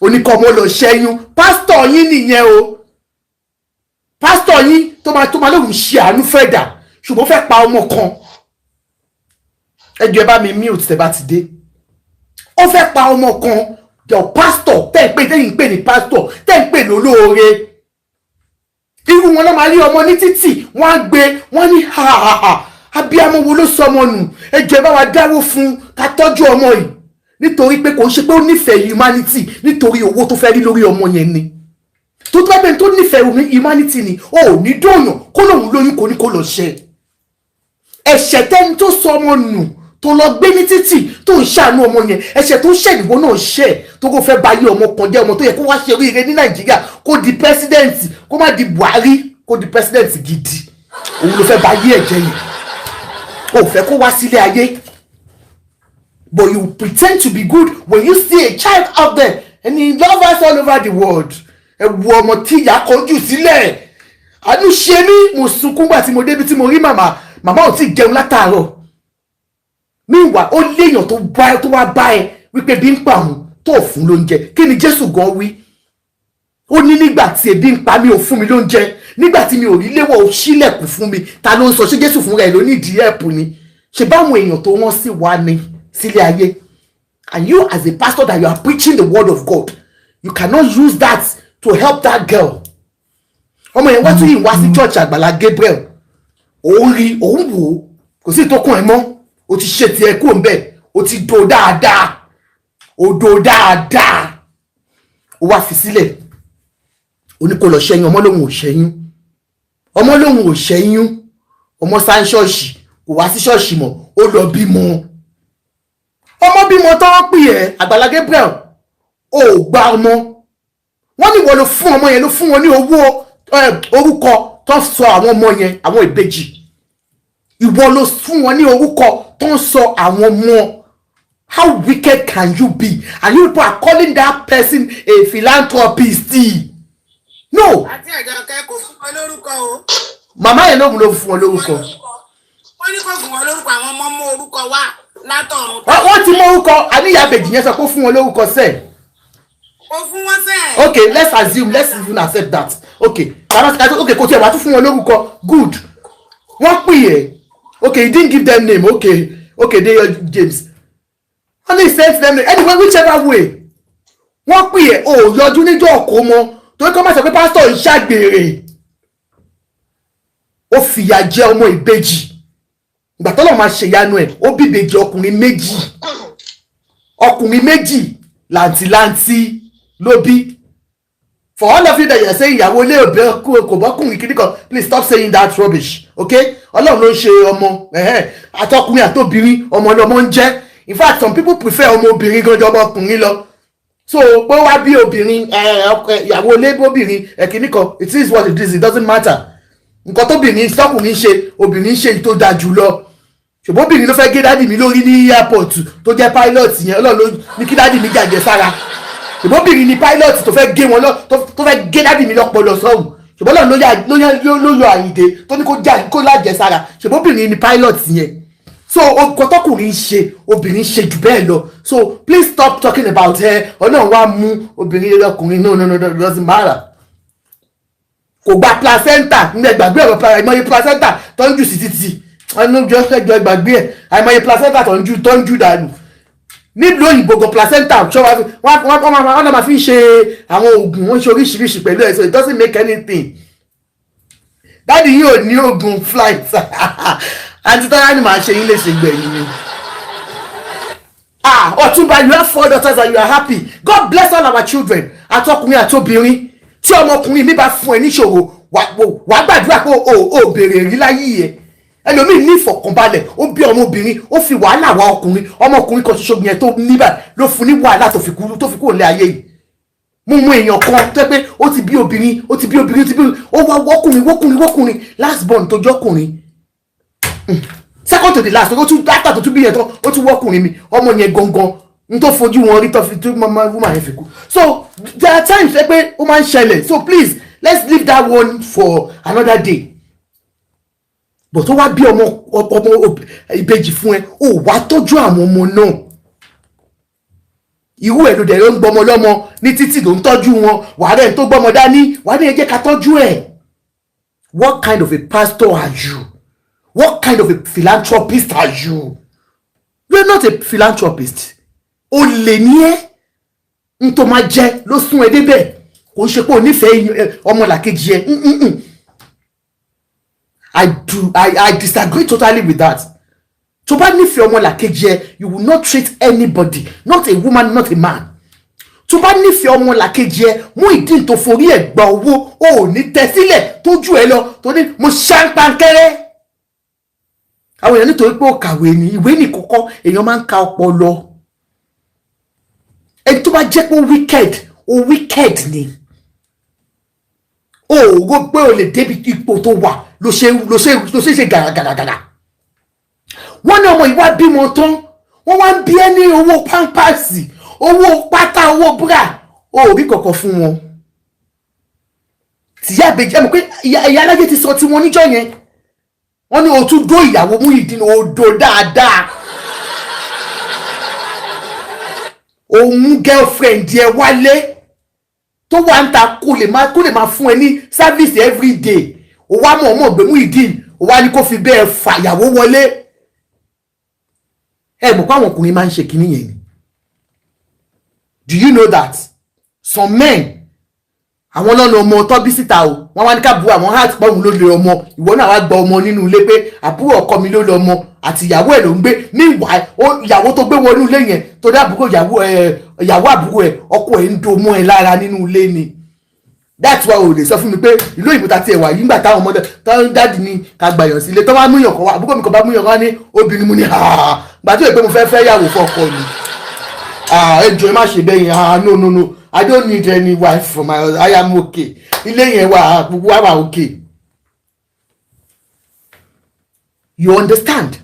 oníkọ́ ọmọ lọ ṣẹ́yún. Pásítọ̀ yín nìyẹn o, pásítọ̀ yín tó máa lóun ṣe àánú fẹ́ dà, ṣùgbọ́n fẹ́ pa ọmọ kan. Ẹ jọ̀ọ́, ẹ bá mi mute tẹ́ bá ti dé. Ó fẹ́ pa ọmọ kan. Your pastor tẹ́ ń pè, tẹ́yìn ń pè ní pastor, tẹ́ ń pè lólóore, irú wọn náà máa rí ọmọ ní títì, wọ́n á gbé wọ́n ní, "Ha ha ha, abiyamọ wo ló sọ ọmọ nù? Ẹ jọ̀ọ́, ẹ bá wa dáwó fún ká tọ́jú ọmọ yìí." Nítorí pé kò ń ṣe pé ó nífẹ̀ẹ́ humanity, nítorí owó tó fẹ́ rí lórí ọmọ yẹn ni. Tó tó bá bẹ́ẹ̀ tó nífẹ̀ẹ́ humanity ni, ó ò ní dóòyàn kó lòun lóyún, kò ní kó lọ ṣe ẹ̀ṣẹ̀ tẹ́ni tó sọ ọmọ nù tó lọ gbé ní títì, tó ń ṣàánú ọmọ yẹn. Ẹ̀ṣẹ̀ tó ṣẹ̀ nìwọ náà ṣẹ̀, tó kó fẹ́ bá yé ọmọ kan jẹ́, ọmọ tó yẹ kó wá ṣe oríire ní Nàìjíríà, kó di president, kó má di Buhari, kó di president gidi. Òun ló fẹ́ bá yé ẹ̀jẹ̀ yẹn, ò fẹ́ kó wá sílé ayé. But you pretend to be good when you see a child out there and he love us all over the world. Ẹ wo ọmọ tí ìyá kọjú sílẹ̀. Àánú ṣe mí, mo sunkún gbà tí mo débi tí mo rí màmá. Màmá ò tí ì jẹun látàárọ̀. Meanwhile, ó léèyàn tó bá tó wá bá ẹ wípé bí ń pa òun, tó fún lóúnjẹ. Kí ni Jésù gan wí? Ó ní, "Nígbà tí ebi ń pa mí, ò fún mi lóúnjẹ. Nígbà tí mi ò rí léwọ̀, ò ṣílẹ̀kùn fún mi." Ta ló ń sọ? Ṣé Jésù fúnra ẹ̀ ló ní ìdí ẹ̀pù ni? Ṣe báwọn èèyàn tó wọ́n sì wá ní sílé ayé? And you as a pastor that you are preaching the word of God, you cannot use that to help that girl. Ọmọ yẹn wá tún yìí wá sí church Àgbàlá Gabriel, òun rí, òun wò ó, kò sí ìtókùn ẹ mọ́. O ti ṣe tiẹ̀ kúrò ń bẹ̀, o ti do dáadáa, o do dáadáa, o wá fi sílẹ̀, o ní kó lọ ṣẹ́yún. Ọmọ lòun ò ṣẹ́yún, ọmọ lòun ò ṣẹ́yún. Ọmọ sá ń ṣọ́ọ̀ṣì, kò wá sí ṣọ́ọ̀ṣì mọ́. Ó lọ bímọ. Ọmọ bímọ tó ń pè ẹ́, Àgbàlá Gabriel, ò gba ọmọ. Wọ́n ní ìwọ ló fún ọmọ yẹn, ló fún wọn ní owó, orúkọ tó ń sọ àwọn ọmọ yẹn, àwọn ìbejì. Ìwọ ló fún wọn ní orúkọ tó ń sọ àwọn ọmọ. How wicked can you be? And you people are calling that person a philanthropist? No. Àti Àjọkẹ́, kò fún wọn lórúkọ o. Màmá yẹn lóhùn ló fún wọn lórúkọ. Wọ́n ní kò fún wọn lórúkọ, àwọn ọmọ mú orúkọ wá látọ̀run. Wọ́n ti mọ orúkọ. Àníyá àbèjì yẹn sọ pé ó fún wọn lórúkọ sẹ́ẹ̀. Kò fún wọn sẹ́ẹ̀. Okay, let's assume, let's even accept that. Okay, okay, kò tiẹ̀ wá tún fún wọn lórúkọ. Good. Wọ́n pè é. Okay, he didn't give them name. Okay, Deyo James only sent them name. Anyway, whichever way, wọ́n pè é, ò yọjú níjọ́ ọ̀kọ́ mọ́, torí kọ́ máa sọ pé pásítọ̀ ń ṣàgbèrè. Ó fìyà jẹ ọmọ ìbejì. Ìgbà tọ́lọ́ máa ṣèyanu ẹ̀, ó bí ìbejì ọkùnrin méjì, ọkùnrin méjì làǹtìlanti ló bí. For all of you that you are saying ìyàwó ilé òbí kò bọ́kùnrin kìíní kan, please stop saying that rubbish, okay? Ọlọ́run ló ń ṣe ọmọ àtọkùnrin àtobìnrin, ọmọ lọmọ ń jẹ́. In fact, some people prefer ọmọ obìnrin gan ju ọmọ ọkùnrin lọ. So pé wá bí obìnrin, ìyàwó ilé bóbìnrin kìíní kan, it is what it is, it doesn't matter. Nǹkan tóbìnrin tọkùnrin ṣe, obìnrin ṣe tó dáa jù lọ. Ṣùgbọ́n obìnrin ló fẹ́ gé daddy mi lórí ní airport tó jẹ́ pilot yẹn. Ọlọ́run ló ní kí daddy mi jàjẹ́ sára. Ṣùgbọ́n obìnrin ni pilot tó fẹ́ gé wọn lọ, tó fẹ́ gé daddy mi lọ́pọlọ sọ́hùn. Ṣùgbọ́n Ọlọ́run ló yọ Àyìndé tó ní kó lájẹ sára. Ṣùgbọ́n obìnrin ni pilot yẹn. So ọkọ tọkùnrin ṣe, obìnrin ṣe jù bẹ́ẹ̀ lọ. So please stop talking about ẹ Ọlọ́run wá mú obìnrin ọkùnrin. No, no, no, no, it doesn't matter. Kò gba placenta ní ẹgbàgbé ọ̀rọ̀. Àìmọye placenta tó ń jù sí títì, ẹnu jọ ẹjọ, ẹgbàgbé ẹ. Àìmọye placenta tó ń jù dànù. Nílùú òyìnbó gan, placenta ṣọ́ wọ́n náà máa fi ń ṣe àwọn oògùn, wọ́n ń ṣe oríṣiríṣi pẹ̀lú ẹ̀, so it doesn't make anything. Daddy yìí ò ní oògùn flight. Àǹtí Tọ́lá ni màá ṣe yín lè ṣe gbẹ̀yìn ni. Ah, Ọ̀túnba, you have four daughters and you are happy. God bless all our children, àtọkùnrin àtobìnrin. Tí ọmọkùnrin mi bá fún ẹ níṣòro, wà á gbàdúrà pé o béèrè rí láyé ẹ. Ẹlòmíì ní ìfọ̀kànbalẹ̀, ó bí ọmọbìnrin, ó fi wàhálà wá ọkùnrin. Ọmọkùnrin kan ṣoṣo yẹn tó níbà ló fún ní wàhálà tó fi kúrò lé ayé yìí. Mo mú èèyàn kan tó yẹ pé ó ti bí obìnrin, ó ti bí obìnrin, ó ti bí, ó wá wọ́kùnrin, wọ́kùnrin, wọ́kùnrin. Last born tó jọ́kùnrin, second to the last, ó tún after tó tún bí yẹn tán, ó tún wọ́kùnrin mi. Ọmọ yẹn gangan n tó fojú wọn rí tó fi tó mama woman yẹn fi kú. So there are times ẹ pé ó máa ń ṣẹlẹ̀, so please, let's leave that one for another day. But ó wá bí ọmọ ìbejì fún ẹ, ó wá tọ́jú àwọn ọmọ náà. Irú ẹ̀ ló dẹ̀ ló ń gbọmọ lọ́mọ ní títì, ló ń tọ́jú wọn. Wàá rẹ̀ tó gbọmọ dání, wàá ní ẹ jẹ́ ká tọ́jú ẹ̀. What kind of a pastor are you? What kind of a philanthropist are you? You are not a philanthropist. O lè ní ẹ́ n tó máa jẹ ló sún ẹ débẹ̀. Kò ń ṣe pé o nífẹ̀ẹ́ ọmọlàkejì ẹ. I disagree totally with that. Tó bá nífẹ̀ẹ́ ọmọlàkejì ẹ, you will not treat anybody, not a woman, not a man. Tó bá nífẹ̀ẹ́ ọmọlàkejì ẹ, Muyideen tó forí ẹ̀ gba owó, o ò ní tẹ sílẹ̀ tójú ẹ lọ tó ní mo ṣàǹpàǹkẹ́rẹ́ àwọn èèyàn nítorí pé ó kàwé ní ìwé ní kọ́kọ́. Èèyàn máa ń ka ọpọlọ ẹni tó bá jẹ́ pé ó wicked, ó wicked ni. O ò rò pé o lè débi ipò tó wà ló ṣe ṣe gàràgàràgàrà. Wọ́n ní ọmọ ìwà bímọ tán, wọ́n wá ń bí ẹ ní owó pampers, owó pátá, owó bra, o ò rí kọ̀kọ̀ fún wọn. Tìyá àbèjì, ẹ mọ̀ pé ìyá alájẹ ti sọ tiwọn níjọ́ yẹn. Wọ́n ní o tún dó ìyàwó Muyideen, o dó dáadáa, òun girlfriend ẹ wálé tó wà ń ta kó lè máa fún ẹ ní service every day. O wá mọ̀ ọmọ gbé Muyideen, o wá ní kó fi bẹ́ẹ̀ fàyàwó wọlé. Ẹ mọ̀ pé àwọn ọkùnrin máa ń ṣe kinní yẹn ni. Do you know that some men, àwọn lọ́nà ọmọ tọ́bí síta o, wọ́n wá ní ká bu àwọn heart pọ́hùn ló lé ọmọ? Ìwọ náà wá gba ọmọ nínú ilé pé àbúrò ọkọ mi ló lé ọmọ àti ìyàwó ẹ̀ ló ń gbé. Meanwhile, ìyàwó tó gbé wọnú ilé yẹn tó dé, àbúrò ìyàwó ẹ̀, ìyàwó àbúrò ẹ̀, ọkọ ẹ̀ ń do mọ́ ẹ lára nínú ilé ni. That's why o lè sọ fún mi pé ìlú òyìnbó ta tiẹ̀ wà yìí, ńgbà táwọn ọmọdé táwọn daddy ní ká gbàyàn sílé, tó bá múyàn kan wá, àbúrò mi kan bá múyàn kan wá ní obìnrin, mu ní gbà tí ò pé mo fẹ́ fẹ́ yàwó fọkọ ni. Ah, ẹ jọ̀ọ́, ẹ má ṣe bẹ́ẹ̀ yẹn. Ah, no, no, no, I don't need any wife for my house. I am okay. Ilé yẹn wà, gbogbo wa wà okay. You understand?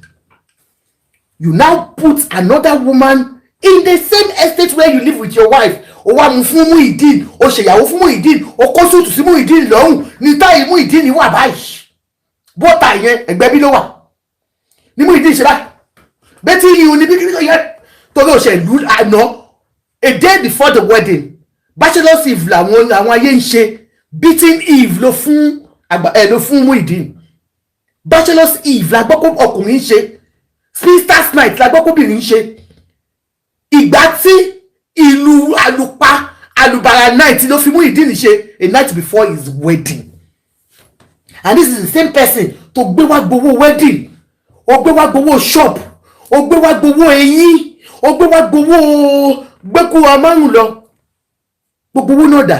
You now put another woman in the same estate where you live with your wife. O wá mú fún Muyideen, o ṣèyàwó fún Muyideen, o kó suit sí Muyideen lọ́rùn ní táyì. Muyideen wà báyìí, bọ́tà yẹn ẹgbẹ́ bí ló wà ní Muyideen ṣe báyìí bẹ́tí yìí ní bí yẹn torí òṣèlú àná. A day before the wedding, bachelor's eve làwọn àwọn ayé ń ṣe. Beating eve ló fún àgbà ẹ, ló fún Muyideen. Bachelor's eve la gbọ́ pé ọkùnrin ń ṣe, spinsters night la gbọ́ pé obìnrin ń ṣe. Ìgbà tí ìlú àlùpà àlùbàrà night ló fi Muyideen ṣe, a night before his wedding. And this is the same person tó gbé wá gbowó wedding, ó gbé wá gbowó shop, ó gbé wá gbowó eyín, ó gbé wá gbowó gbẹ́kú amárùn lọ. Gbogbo owó náà dà?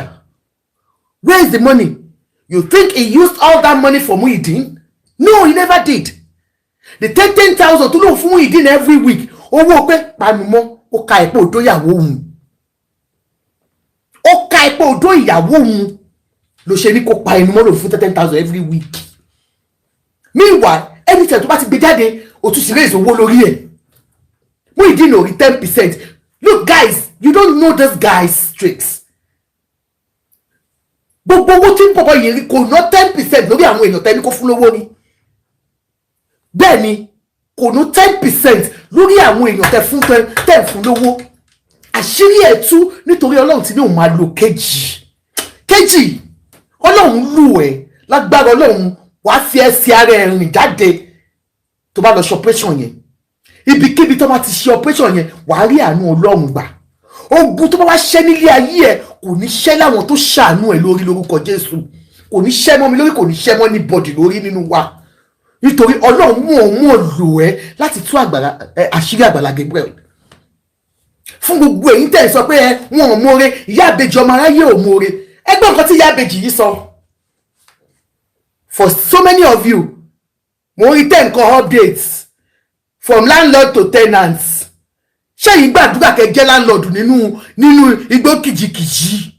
Where is the money? You think he used all that money for Muyideen? No, he never did. The 10 10,000 tó lóun fún Muyideen every week, owó pé panumọ́, ó ka ẹ̀pọ̀ òdó ìyàwó òun, ó ka ẹ̀pọ̀ òdó ìyàwó òun ló ṣe ní kó pa ẹnu mọ́ lòun fún 10,000 every week. Meanwhile, anytime tó bá ti gbé jáde, o tún sì raise owó lórí ẹ̀. Muyideen ò rí 10%. Look guys, you don't know this guy's tricks. Gbogbo owó tí ń bọ̀bọ̀ yìí rí, kò ná 10% lórí àwọn èèyàn tẹ́ni kó fún lówó ni. Bẹ́ẹ̀ ni, kò ná 10% lórí àwọn èèyàn tẹ́ fún lówó. Àṣírí ẹ̀ tú nítorí Ọlọ́run ti ní òun máa lo kejì kejì. Ọlọ́run lù ẹ́ lágbára. Ọlọ́run wàá fi ẹsẹ̀ ara ẹ̀ rìn jáde tó bá lọ ṣe operation yẹn. Ibikíbi tó bá ti ṣe operation yẹn, wàá rí àánú Ọlọ́run gbà. Ogun tó bá wá ṣẹ́ nílé ayé ẹ, kò ní ṣẹ́ láwọn tó ṣàánú ẹ lórí lórúkọ Jésù. Kò ní ṣẹ́ mọ́ mi lórí, kò ní ṣẹ́ mọ́ anybody lórí nínú wa, nítorí Ọlọ́run mú òun mú lò ẹ́ láti tú àgbàlá ẹ, àṣírí Àgbàlá Gabriel. Fún gbogbo èyí tẹ̀ ń sọ pé ẹ wọn ò mọ̀ọ́re, ìyá àbèjì, ọmọ aráyé ò mọ̀ọ́re, ẹgbẹ́ nǹkan tí ìyá àbèjì yìí sọ. For so many of you, mo rí tẹ̀ nǹkan updates from landlord to tenants. Ṣé yìí gbàdúrà kẹ́ jẹ́ landlord nínú igbó kìjikìji?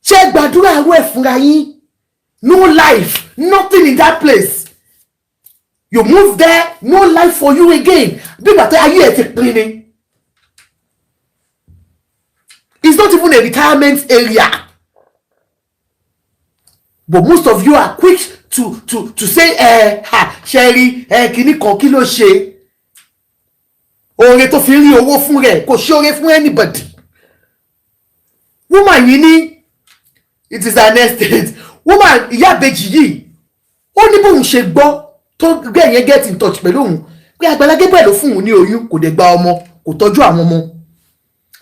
Ṣé gbàdúrà ẹrú ẹ̀ fúnra yín? No life, nothing in that place. You move there, no life for you again. Bí ìgbà tó ayé ẹ̀ ti pin ni. It's not even a retirement area, but most of you are quick to say, "Ẹ ha, ṣe rí ẹ kìíní kan, kí ló ṣe?" Oore tó fi rí owó fún rẹ̀, kò ṣe oore fún anybody. Woman yìí ní it is an estate. Woman, ìyá àbèjì yìí, ó ní bóun ṣe gbọ́ tó gbé yẹn get in touch pẹ̀lú òun pé Àgbàlá Gabriel ló fún òun ní oyún, kò dẹ̀ gba ọmọ, kò tọ́jú àwọn ọmọ.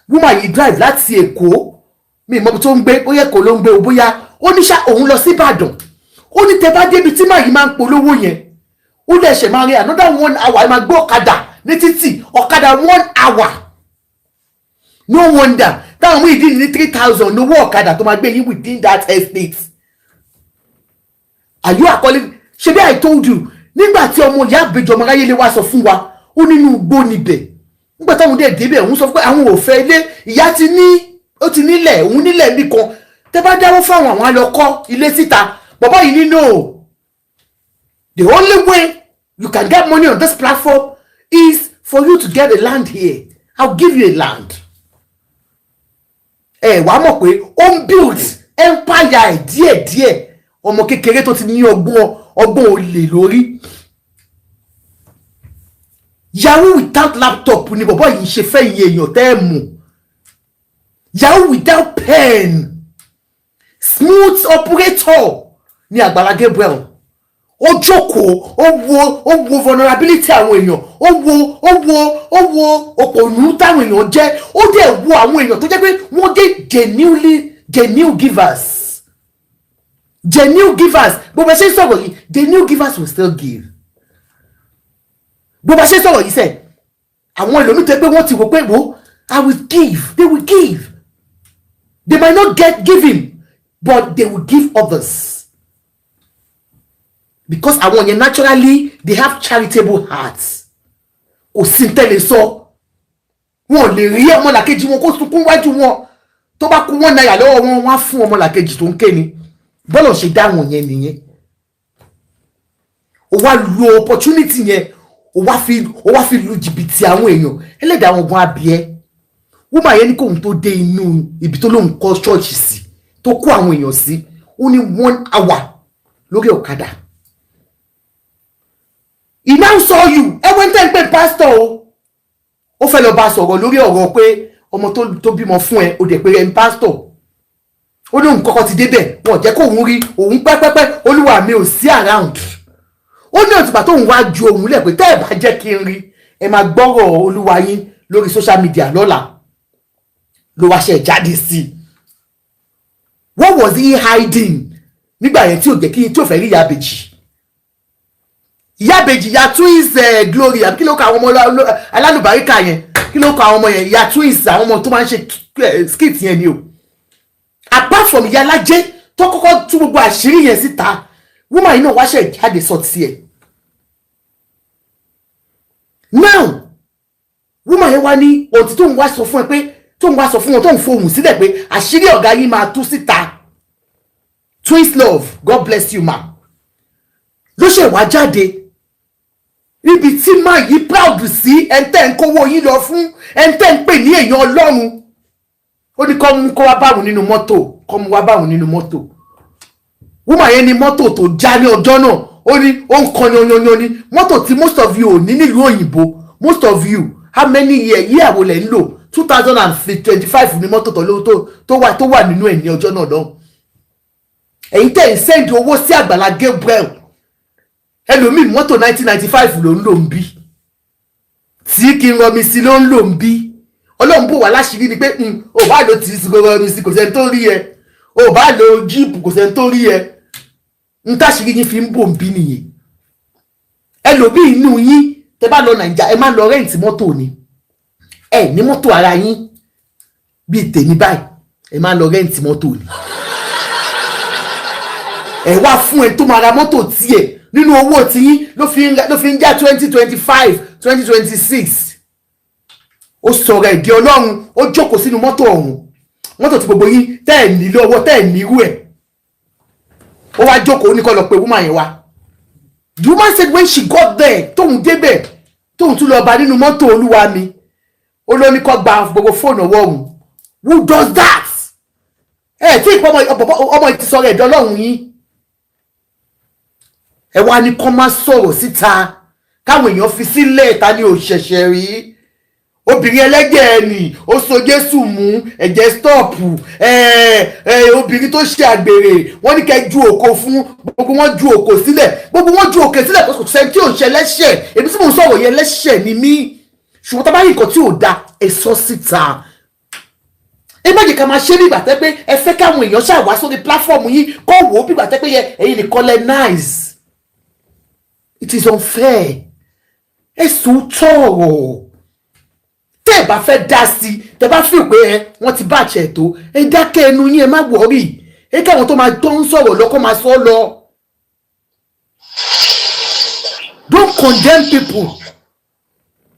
Woman yìí drive láti Èkó, mi ìmọ̀ tó ń gbé, bóyá Èkó ló ń gbé o, bóyá ó ní ṣá òun lọ sí Ìbàdàn. Ó ní tẹ bá débi tí màá yìí máa ń polówó yẹn, ó lè ṣe máa rí another one hour, ẹ máa gbé ọ̀kadà ní títì, ọ̀kadà one hour. No wonder táwọn Muyideen ní 3,000 owó ọ̀kadà tó máa gbé yín within that estate. Are you calling? Ṣe bí I told you, nígbà tí ọmọ ìyá àbèjọ ọmọ aráyé lè wá sọ fún wa, ó nínú igbó níbẹ̀. Nígbà táwọn dẹ̀ débẹ̀, òun sọ fún pé àwọn ò fẹ́ ilé. Ìyá ti ní, ó ti nílẹ̀, òun nílẹ̀ níbì kan, tẹ́ bá dáwọ́ fáwọn, àwọn á lọ kọ́ ilé síta. Bàbá yìí ní no, the only way you can get money on this platform is for you to get a land here. I'll give you a land. Ẹ wàá mọ̀ pé ó ń build empire ẹ̀ díẹ̀díẹ̀. Ọmọ kékeré tó ti ní ọgbọ́n, ọgbọ́n olè lórí. Yahoo without laptop ni bọ̀bọ̀ yìí ń ṣe fẹ́ iye èèyàn tẹ́ ẹ mọ̀. Yahoo without pen, smooth operator ni Àgbàlá Gabriel. Ó jókòó, ó wo vulnerability àwọn èèyàn, ó wo òpònú táwọn èèyàn jẹ́. Ó dẹ̀ wo àwọn èèyàn tó jẹ́ pé wọ́n jẹ́ genuinely genuine givers, genuine givers. Bó bá ṣe ń sọ̀rọ̀ yìí, genuine givers will still give. Bó bá ṣe ń sọ̀rọ̀ yìí sẹ̀, àwọn ẹlòmíì tó yẹ pé wọ́n ti wò pé, "Wo, I will give," they will give. They might not get giving, but they will give others, because àwọn yẹn, naturally, they have charitable hearts. Kò sí tẹ́lẹ̀ sọ, wọn ò lè rí ọmọlàkejì wọn kó sunkún wájú wọn. Tó bá kú ₦1 lọ́wọ́ wọn, wọ́n á fún ọmọlàkejì tó ń ké ni. Bọ́lọ̀ ṣe dá wọn yẹn nìyẹn. Ó wá lo opportunity yẹn, ó wá fi lu jìbìtì àwọn èèyàn. Ẹlẹ́dàá wọn gan abìẹ́. Woman yẹn ní kóun tó dé inú ibi tó lóun kọ́ ṣọ́ọ̀ṣì sí, tó kó àwọn èèyàn sí, ó ní one hour lórí ọ̀kadà. He now saw you. Ẹ wọ́n tẹ́ ń pè pásítọ̀ o, ó fẹ́ lọ bá a sọ̀rọ̀ lórí ọ̀rọ̀ pé ọmọ tó bímọ fún ẹ, ó dẹ̀ pé ẹ ń pásítọ̀. Ó ní òun kọ́kọ́ ti débẹ̀, wọn ò jẹ́ kóun rí òun pẹ́pẹ́pẹ́. Olúwa mi ò sí around. Ó ní òtùpà tóun wá ju òun lẹ̀ pé tẹ́ ẹ̀ bá jẹ́ kí n rí ẹ, máa gbọ́rọ̀ olúwa yín lórí social media lọ́la. Ló wá ṣe jáde sí i. What was he hiding nígbà yẹn tí ò jẹ́ kí, tí ò fẹ́ rí ìyá àbèjì? Ìyá àbèjì, ìyá twins, Glory àbí kí ló kọ àwọn ọmọ alálùbáríkà yẹn? Kí ló kọ àwọn ọmọ yẹn? Ìyá twins, àwọn ọmọ tó máa ń ṣe skit yẹn ni o. Apart from ìyá alájẹ tó kọ́kọ́ tú gbogbo àṣírí yẹn síta, woman yìí náà wá ṣe jáde sọ tiẹ̀. Now, woman yẹn wá ní òtí tóun wá sọ fún ẹ pé tóun wá sọ fún wọn, tóun fohùn sílẹ̀ pé àṣírí ọ̀gá yìí máa tú síta. Twins Love, God bless you ma. Ló ṣe wá jáde níbi tí máa yí proud sí ẹ̀ńtẹ́ ń kówó yín lọ fún, ẹ̀ńtẹ́ ń pè ní èèyàn Ọlọ́run. Ó ní kọ́ mú kó wá báwọn nínú mọ́tò, kọ́ mú wá báwọn nínú mọ́tò. Woman yẹn ní mọ́tò tó já ní ọjọ́ náà, ó ní ó ń kan yanyanyan ní mọ́tò tí most of you ò ní nílùú òyìnbó. Most of you, how many year, year wo lẹ̀ ń lò? 2025 ní mọ́tò tó wà nínú ẹ̀ ní ọjọ́ náà lọ́hùn. Ẹ̀yin tẹ̀ ń send owó sí Àgbàlá Gabriel, ẹlòmíì mọ́tò 1995 ló ń lò ń bí. Tí kí n rọmi sí ló ń lò ń bí. Ọlọ́run bò wá láṣìírí ni pé ò bá lo tí kò rọmi sí, kò sẹ́ni tó rí ẹ. Ò bá lo jíìpù, kò sẹ́ni tó rí ẹ. Ń táṣìírí yín fi ń bò ń bí nìyẹn. Ẹlòmíì inú yín, tẹ bá lọ Nàìjà, ẹ máa lọ rent mọ́tò ni. Ẹ ní mọ́tò ara yín bíi tèmi báyìí, ẹ máa lọ rent mọ́tò ni. Ẹ wá fún ẹ tó máa ra mọ́tò tiẹ̀ nínú owó tiyín ló fi ń já 2025, 2026. Ó sọ̀rọ̀ ẹ̀dí Ọlọ́run, ó jókòó sínú mọ́tò ọ̀hún, mọ́tò tí gbogbo yín tẹ́ ẹ̀ ní lọ́wọ́, tẹ́ ẹ̀ nírú ẹ̀. Ó wá jókòó, ó ní kó lọ pe woman yẹn wá. The woman said when she got there, tóun débẹ̀, tóun tún lọ bá nínú mọ́tò, olúwa mi, ó ló ní kó gba gbogbo fóònù ọwọ́ òun. Who does that? Ẹ tí ìpọ́ ọmọ ti sọ̀rọ̀ ẹ̀dọ́ Ọlọ́run yín. Ẹ wá ní kó má sọ̀rọ̀ síta, káwọn èèyàn fi sílẹ̀. Ta ni ò ṣẹ̀ṣẹ̀ rí obìnrin ẹlẹ́jẹ̀ ẹnì ó so Jésù mú ẹ̀jẹ̀ stop? Obìnrin tó ṣe àgbèrè, wọ́n ní kẹ́ ju òkò fún gbogbo wọn, ju òkò sílẹ̀, gbogbo wọn ju òkè sílẹ̀. Kò sẹ́ni tí ò ń ṣe lẹ́ṣẹ̀. Èmi tí mò ń sọ̀rọ̀ yẹn, lẹ́ṣẹ̀ ni mí. Ṣùgbọ́n tá a bá rí nǹkan tí ò da, ẹ sọ síta. Ẹ má jẹ́ ká máa ṣe bí ìgbà tẹ́ pé ẹ fẹ́ káwọn èèyàn ṣàwá sórí platform yín kọ́ wò ó bí ìgbà tẹ́ pé yẹ ẹ̀yin nìkan lẹ nice. It is unfair. Ẹ sùn tọ̀rọ̀. Tẹ́ ẹ bá fẹ́ dá sí, tẹ́ bá fi pé ẹ wọ́n ti bá àṣẹ tó, ẹ dákẹ́ ẹnu yín, ẹ má worry. Ẹ káwọn tó máa tó ń sọ̀rọ̀ lọ kó máa sọ lọ. Don't condemn people.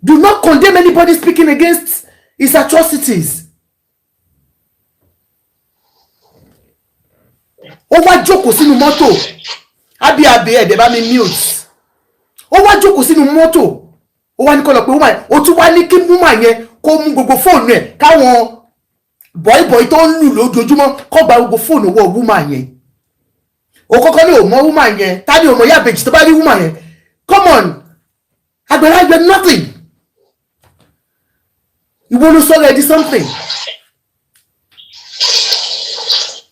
Do not condemn anybody speaking against his atrocities. Ó wá jókòó sínú mọ́tò. Ábí abẹ ẹ̀dẹ̀ bá mi mute. Ó wá jókòó sínú mọ́tò, ó wá ní kó lọ pé woman yẹn. Ó tún wá ní kí woman yẹn kó mú gbogbo fóònù ẹ̀, káwọn bọ̀ìbọ̀ì tó ń lù lójoojúmọ́ kó gba gbogbo fóònù owó woman yẹn. Ó kọ́kọ́ ní òmò woman yẹn. Ta ni òmò yàbèjì tó bá rí woman yẹn? Come on, Àgbàlá, you are nothing. Ìwọ ló sọ̀rọ̀ ẹ di something.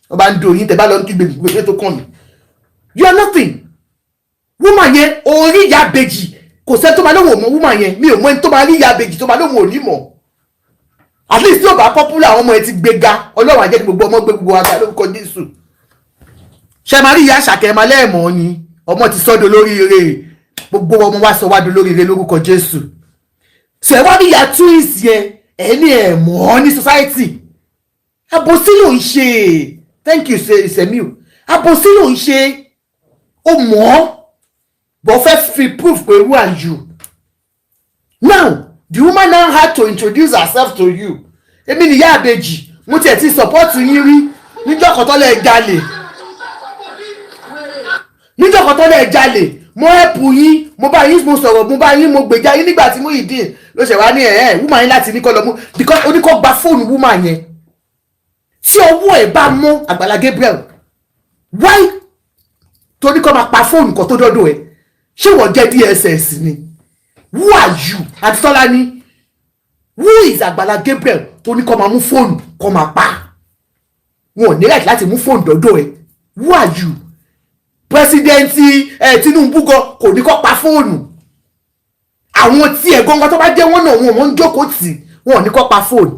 Wọ́n bá ń do yín, tẹ̀ bá lọ ń kígbe gbèsè tó kàn mí. You are nothing. Woman yẹn, orí ìyá bèjì, kò sẹ́ni tó máa lóun ò mọ woman yẹn. Mi ò mọ ẹni tó máa rí ìyá bèjì tó máa lóun ò ní mọ̀. At least tí ò bá popular, àwọn ọmọ ẹ ti gbéga. Ọlọ́run á jẹ́ kí gbogbo ọmọ gbé gbogbo àgbà lórúkọ Jésù. Ṣe máa rí ìyá àṣàkẹ́ máa lẹ́ẹ̀mọ́ ni ọmọ ti sọ́dọ̀ lórí ire. Gbogbo ọmọ wa sọ wá do lórí ire lórúkọ Jésù. Ṣe wá ní ìyá twins yẹn, ẹ ní ẹ mọ̀ ọ́ ní society. Àbòsí ló ń ṣe. Thank you, Semiu. Àbòsí ló ń ṣe. Ó mọ̀ ọ́ bọ́ fẹ́ fi proof pé who are you now. The woman now had to introduce herself to you. Èmi nìyá àbèjì, mo tiẹ̀ ti support yín rí níjọ́ kan tọ́lẹ̀ jalè, níjọ́ kan tọ́lẹ̀ jalè, mo help yín, mo bá yín, mo sọ̀rọ̀, mo bá yín, mo gbèjà yín nígbà tí Muyideen ló ṣẹ̀ wá ní ẹ̀ ẹ̀ woman yín láti ní kọ́ lọ mú, because oníkọ́ gba fóònù woman yẹn. Tí ọwọ́ ẹ̀ bá mọ́, Àgbàlá Gabriel, why torí kọ́ máa pa fóònù kan tó dọ́dọ̀ ẹ̀? Ṣé wọ́n jẹ́ DSS ni? Who are you? Àti Tọ́lá ní, who is Àgbàlá Gabriel tó ní kọ́ máa mú fóònù kọ́ máa pa? Wọn ò ní right láti mú fóònù dọ́dọ̀ ẹ̀. Who are you? President Tinubu gan kò ní kọ́ pa fóònù àwọn tí ẹ̀ gangan tó bá jẹ́ wọ́n náà, wọn ń jókòó tì, wọn ò ní kọ́ pa fóònù.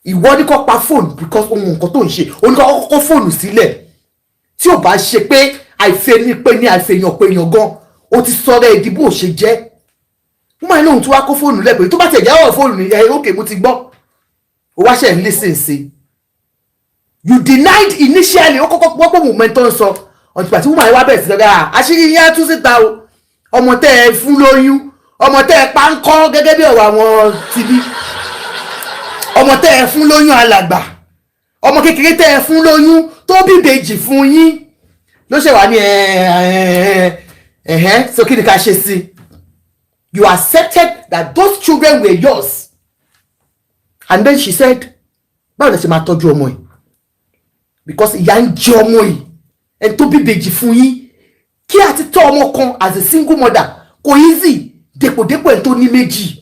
Ìwọ ní kọ́ pa fóònù because ohun nǹkan tó ń ṣe, ó ní kọ́ kọ́kọ́ fóònù sílẹ̀. Tí ò bá ṣe pé àìfẹ́ ní pé ní àìfẹ́yàn pé yàn gan, ó ti sọ̀rọ̀ ẹ̀ di bó ṣe jẹ́. Wọ́n máa ní òun tí wàá kó fóònù lẹ́pẹ́ tó bá tẹ̀ jẹ́ ọ̀rọ̀ fóònù ní ẹ̀. Okay, mo ti gbọ́. Ó wá ṣe ń listen sí. You denied initially. Ó kọ́kọ́ pọ́ pé mo tó ń sọ ọ̀tùpà tí wọ́n máa wá bẹ̀rẹ̀ sí lọ́gà. Àṣírí yín á tú síta o. Ọmọ tẹ́ ẹ fún lóyún, ọmọ tẹ́ ẹ pa ń kọ́, gẹ́gẹ́ bí ọ̀rọ̀ àwọn tibí, ọmọ tẹ́ ẹ fún lóyún, alàgbà, ọmọ kékeré tẹ́ ẹ fún lóyún tó bí ìbejì fún yín, ló ṣe wá ní ẹ̀hẹ́n. So kí ni ká ṣe sí? You accepted that those children were yours, and then she said, báwo lẹ ṣe máa tọ́jú ọmọ yìí? Because ìyá ń jẹ ọmọ yìí, ẹni tó bí ìbejì fún yín. Kí àti tọ́ ọmọ kan as a single mother kò easy, dèpòdépò ẹni tó ní méjì,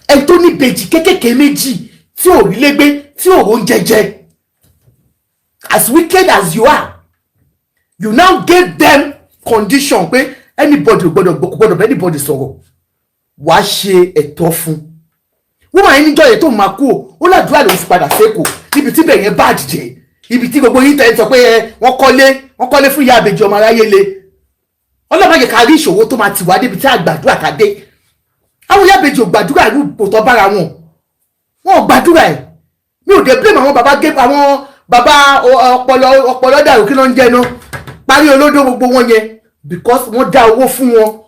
ẹni tó ní ìbejì kékèké méjì tí ò rí légbé, tí ò ró jẹjẹ. As wicked as you are, you now gave them condition pé Anybody ò gbọ́dọ̀ gbọ́, kò gbọ́dọ̀ bẹ́ anybody sọ̀rọ̀. Wàá ṣe ẹ̀tọ́ fún woman yẹn níjọ́ yẹn tó máa kú o. Ó ládùúrà lòún fi padà sẹ́kọ̀ọ́, níbi tí bẹ̀rẹ̀ bá dìde, ibi tí gbogbo yín tẹ́ ń sọ pé ẹ wọ́n kọ́lé, wọ́n kọ́lé fún ìyá àbèjì. Ọmọ aráyé le. Ọlọ́mọ yẹ ká rí ìṣòro tó máa tì wá débi tí àgbàdúrà ká dé. Àwọn ìyá àbèjì ò gbàdúrà irú ipò tó bára wọn. Wọn ò gbàdúrà ẹ̀. Mi ò dé blame àwọn bàbá gé, àwọn bàbá ọpọlọ, ọpọlọ dàrú. Kí ló ń jẹ náà parí olódó gbogbo wọn yẹn? Because wọ́n dá owó fún wọn,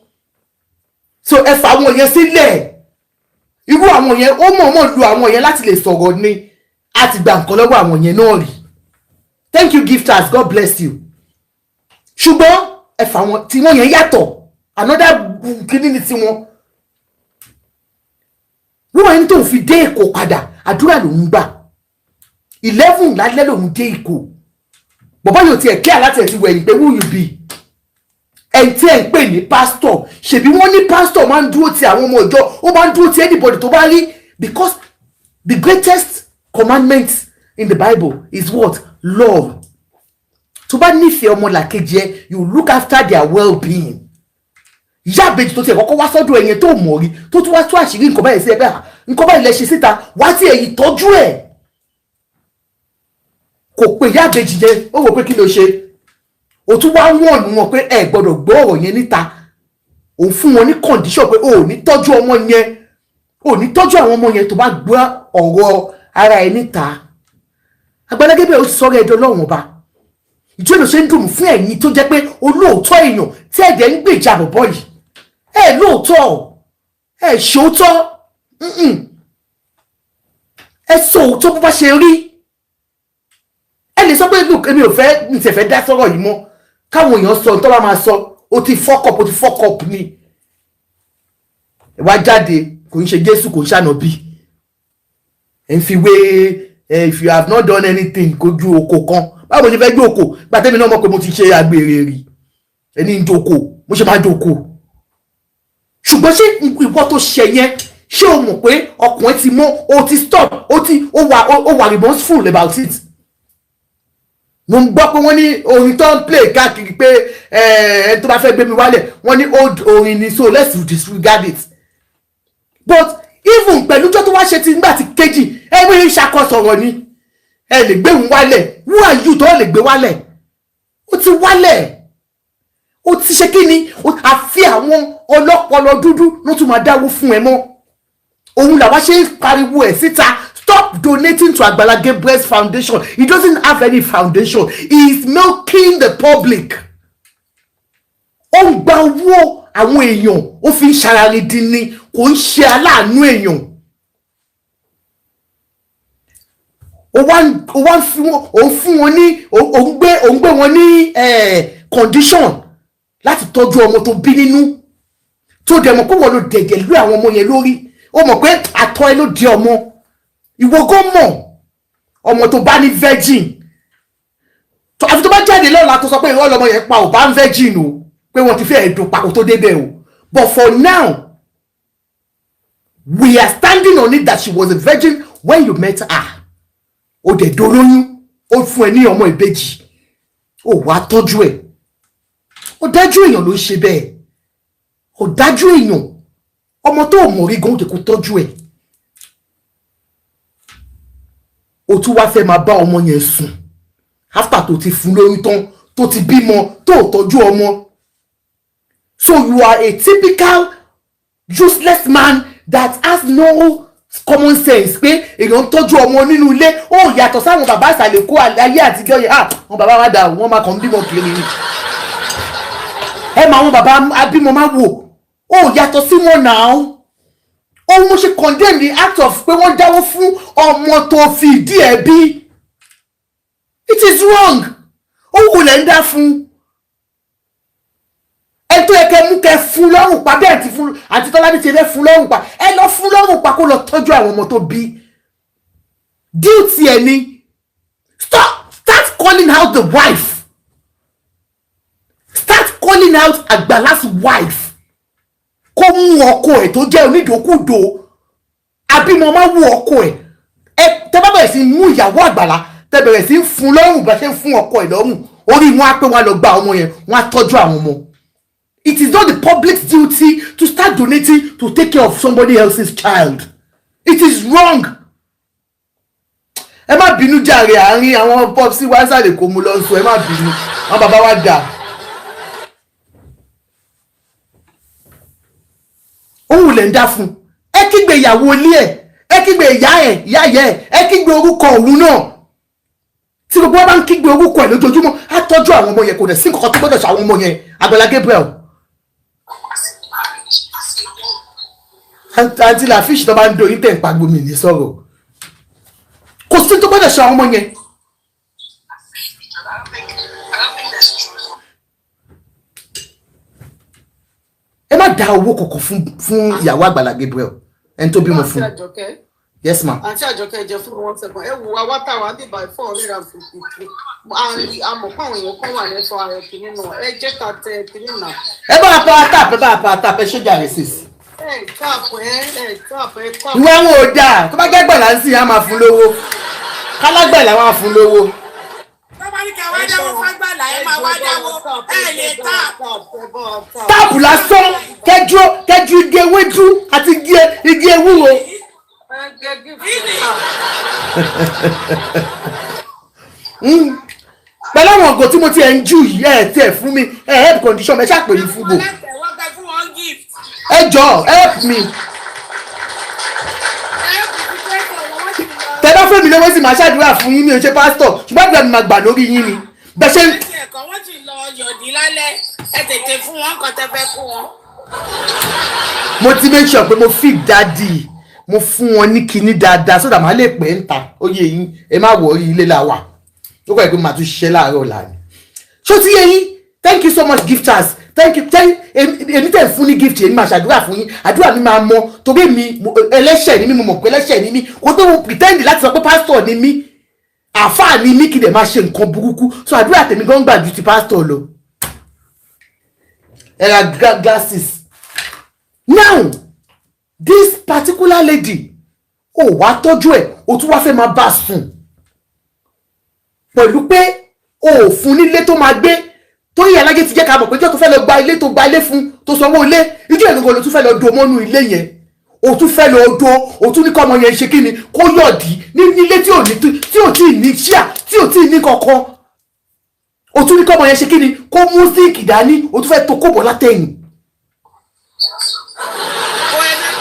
so ẹ fà àwọn yẹn sílẹ̀. Irú àwọn yẹn, ó mọ̀ọ́mọ̀ lu àwọn yẹn láti lè sọ̀rọ̀ ni. A ti gba nǹkan lọ́wọ́ àwọn yẹn náà rí. Thank you, gifters, God bless you. Ṣùgbọ́n ẹ fà wọn tí wọ́n yẹn yàtọ̀, another kíní ni tiwọn. Wọ́n ẹni tó ń fi dé Èkó padà, àdúrà lòún gbà. 11 lálẹ́ lòún dé Èkó. Bàbá yóò tiẹ̀ kí aláti ẹ̀ ti wẹ̀yìn pé who you be? Ẹni tí ẹ̀ ń pè ní pásítọ̀, ṣèbí wọ́n ní pásítọ̀ máa ń dúró ti àwọn ọmọ ìjọ, ó máa ń dúró ti anybody tó bá rí, because the greatest commandment in the Bible is what? Love. Tó bá nífẹ̀ẹ́ ọmọlàkejì ẹ, you look after their well-being. Ìyá àbèjì tó tiẹ̀ kọ́kọ́ wá sọ́dọ̀ ẹ̀yẹn tó mọ̀ rí, tó tún wá tú àṣírí nǹkan báyìí sí ẹgbẹ́, nǹkan báyìí lẹ ṣe síta, wá tí èyí tọ́jú ẹ̀. Kò pé ìyá àbèjì yẹn, ó wò pé kí ló ṣe. Ó tún wá wọ̀n wọn pé ẹ gbọ́dọ̀ gbọ́ ọ̀rọ̀ yẹn níta. Òun fún wọn ní condition pé o ò ní tọ́jú ọmọ yẹn, o ò ní tọ́jú àwọn ọmọ yẹn tó bá gbọ́ ọ̀rọ̀ ara ẹ níta. Àgbàlá Gabriel, ó sọ̀rọ̀ ẹ̀dọ̀ Ọlọ́run Ọba. Ìjọ ló ṣe ń dùn fún ẹ̀yin tó jẹ́ pé olóòótọ́ èèyàn tí ẹ̀dẹ̀ ń gbèjà bọ̀bọ̀ yìí. Ẹ lóòótọ́, ẹ ṣòótọ́, ẹ sọ òótọ́ bó bá ṣe rí. Ẹ lè sọ pé, look, èmi ò fẹ́, mi tẹ̀ fẹ́ dá sọ́rọ̀ yìí mọ́, káwọn èèyàn sọ tó bá máa sọ. O ti fuck up, o ti fuck up ni. Ẹ wá jáde, kò ń ṣe Jésù, kò ń ṣànàbí. Ẹ ń fi wé ẹ. If you have not done anything, kò ju oko kan, báwo ṣe fẹ́ gbé oko? Gbàtẹ́mi náà mọ̀ pé mo ti ṣe àgbèrè rí, ẹni ń joko, mo ṣe máa joko. Ṣùgbọ́n ṣé ìwọ tó ṣe yẹn, ṣé o mọ̀ pé ọkùnrin ti mọ́? O ti stop, o ti o wà remorseful about it. Mo ń gbọ́ pé wọ́n ní orin tó ń play káàkiri pé ẹ tó bá fẹ́ gbé mi wálẹ̀, wọ́n ní old orin ni, so let's disregard it. But even pẹ̀lú tó wá ṣe ti nígbà tí kejì ẹ wí ṣàkóso ni ẹ lè gbé òun wálẹ̀. Who are you tó lè gbé wálẹ̀? Ó ti wálẹ̀, ó ti ṣe kí ni? Àfi àwọn ọlọ́pọlọ dúdú ló tún máa dáwó fún ẹ mọ́. Òun làwa ṣe ń pariwo ẹ̀ síta: stop donating to Agbala Gabriel's foundation. He doesn't have any foundation. He is milking the public. Ó ń gba owó àwọn èèyàn, ó fi ń ṣararidin ni, kò ń ṣe aláàánú èèyàn. Ó wá ń fi wọn, ó ń fún wọn ní, ó ń gbé wọn ní condition láti tọ́jú ọmọ tó bí nínú, tó dẹ̀ mọ̀ pé wọ́n ló dẹ̀jẹ̀ lé àwọn ọmọ yẹn lórí. Ó mọ̀ pé àtọ̀ ẹ ló di ọmọ. Ìwọ gan mọ̀ ọmọ tó bá ní virgin. Àfi tó bá jáde lọ́la tó sọ pé ìwọ lọmọ yẹn pa, ò bá ń virgin o, pé wọ́n ti fẹ́ ẹ̀dùn papò tó débẹ̀ o. But for now, we are standing on it that she was a virgin when you met her. Ó dẹ̀ dolóyún, ó fún ẹ ní ọmọ ìbejì, ó wàá tọ́jú ẹ̀. Ó dájú èèyàn ló ń ṣe bẹ́ẹ̀. Ó dájú èèyàn, ọmọ tó mọ̀ rí gan, ó ti kó tọ́jú ẹ̀. Ó tún wá fẹ́ máa bá ọmọ yẹn sùn after tó ti fún lóyún tán, tó ti bímọ, tó tọ́jú ọmọ. So you are a typical useless man that has no common sense, pé èèyàn ń tọ́jú ọmọ nínú ilé. Ó yàtọ̀ sáwọn bàbá àsàlẹ̀ kó ayé àtijọ́ yẹn. Ah, wọn bàbá wa dà, wọ́n máa kàn ń bímọ kiri ni. Ẹ máa wọn bàbá abímọ máa wò, ó yàtọ̀ sí wọn náà. Òun mo ṣe condemn the act of pé wọ́n dáwọ́ fún ọmọ tó fi ìdí ẹ̀ bí. It is wrong. Owó lẹ̀ ń dá fún ẹ tó yẹ kẹ́ mú kẹ́ fún lọ́rùn pa bẹ́ẹ̀ ti fún àti Tọ́lá ní ti fẹ́ fún lọ́rùn pa. Ẹ lọ fún lọ́rùn pa, kó lọ tọ́jú àwọn ọmọ tó bí. Duty ẹ ni. Stop, start calling out the wife, start calling out Àgbàlá's wife, kó mú ọkọ ẹ̀ tó jẹ́ onídòókúdò abímọ máa wú ọkọ ẹ̀. Ẹ tẹ́ bá bẹ̀rẹ̀ sí mú ìyàwó Àgbàlá, tẹ́ bẹ̀rẹ̀ sí fún lọ́rùn bá ṣe ń fún ọkọ ẹ̀ lọ́rùn, orí wọn á pé, wọn á lọ gba ọmọ yẹn, wọn á tọ́jú àwọn ọmọ. It is not the public's duty to start donating to take care of somebody else's child. It is wrong. Ẹ má bínú jàre, àárín àwọn popsi wá sàlẹ̀ kò mú lọ sọ. Ẹ má bínú, àwọn bàbá wa dà. Òun lè ń dá fún. Ẹ kígbe ìyàwó ilé ẹ, ẹ kígbe ìyá ẹ, ìyá ìyá ẹ, ẹ kígbe orúkọ òun náà. Tí gbogbo wa bá ń kígbe orúkọ ẹ lójoojúmọ́, á tọ́jú àwọn ọmọ yẹn. Kò dẹ̀ sí nǹkan tó gbọ́dọ̀ ṣe àwọn ọmọ yẹn. Àgbàlá Gabriel, àǹtí Lafish, tó bá ń do yín tẹ̀ ń pagbo mi ní sọ̀rọ̀, kò sí tó gbọ́dọ̀ ṣe àwọn ọmọ yẹn. Ẹ má dá owó kankan fún ìyàwó Àgbàlá Gabriel, ẹni tó bímọ fún. Àǹtí Àjọkẹ́. Yes, ma. Àǹtí Àjọkẹ́, jẹ́ fún one second. Ẹ wù wá wá táwa bí by 453. Àmọ̀ pé àwọn èèyàn kan wà ní ẹ̀fọ́ ara kìíní náà. Ẹ jẹ́ ká tẹ kìíní náà. Ẹ bá pa tap, ẹ bá pa tap, ẹ ṣe jàre, sis. Ẹ tap, ẹ tap, ẹ tap. Ìwé àwọn ò dáa. Tó bá jẹ́ gbẹ̀lá ń sìn, á máa fún lówó. Kálágbẹ̀lá wọn á fún lówó. Tó bá ní kí ẹ wá dáwó fágbàlá, ẹ máa wá dáwó, ẹ lè tap. Tap lásán, kẹjú kẹjú igi ewédú àti igi ewúro. Ẹ jẹ́ gift tap. Pẹ̀lú àwọn ògò tí mo ti ẹ̀ ń jù yìí, ẹ̀ tiẹ̀ fún mi, ẹ̀ help condition, ẹ ṣàpè mí fún gbò. Wọ́n gbẹ fún wọn gift. Ẹ jọ, help me. Ẹ kò fi pẹ́sẹ̀ wọ́n sì lọ. Tẹ bá fún mi lọ́wọ́ sí, màá ṣàdúrà fún yín. Mi ò ṣe pásítọ̀, ṣùgbọ́n àdúrà mi máa gbà lórí yín ni bẹ́ẹ̀ ṣe ń. Láti ẹ̀kọ́ wọ́n sì lọ yọ̀dí lálẹ́. Ẹ tètè fún wọn nǹkan tẹ́ fẹ́ fún wọn. Mo ti make sure pé mo feed daddy, mo fún wọn ní kinní dáadáa so that màá lè pẹ́ ń ta. Ó yé yín, ẹ má wọ̀ orí ilé la wà. Ó kọ́ ẹ̀ pé màá tún ṣiṣẹ́ láàárọ̀ ọ̀la ni. Ṣó ti yé yín? Thank you so much, gifters. Thank you, thank. Èmi tẹ̀ fún ní gift, èmi máa ṣàdúrà fún yín. Àdúrà mi máa mọ torí èmi ẹlẹ́ṣẹ̀ ni mí. Mo mọ̀ pé ẹlẹ́ṣẹ̀ ni mí. Kó tó mo pretend láti sọ pé pásítọ̀ ni mí, àáfàá ni mí, kí dẹ̀ máa ṣe nǹkan burúkú. So àdúrà tèmi gan gbà ju ti pásítọ̀ lọ. Ẹ ra glasses. Now, this particular lady, ó wá tọ́jú ẹ̀, ó tún wá fẹ́ máa bá a sùn pẹ̀lú pé o ò fún nílé tó máa gbé. Tó yẹ alájẹ ti jẹ́ ká mọ̀ pé jọ́ tó fẹ́ lọ gba ilé, tó gba ilé fún, tó sanwó ilé, ìjọ ìgbìngàn ló tún fẹ́ lọ do mọ́nú ilé yẹn. O tún fẹ́ lọ do, o tún ní kọ́ ọmọ yẹn ṣe kí ni, kó yọ̀dí ní nílé tí ò ní, tí ò tí ì ní ṣíà, tí ò tí ì ní kankan. O tún ní kọ́ ọmọ yẹn ṣe kí ni, kó mú síìkì dání. O tún fẹ́ tó kóbọ̀ látẹ̀yìn. Kò ẹ̀fẹ̀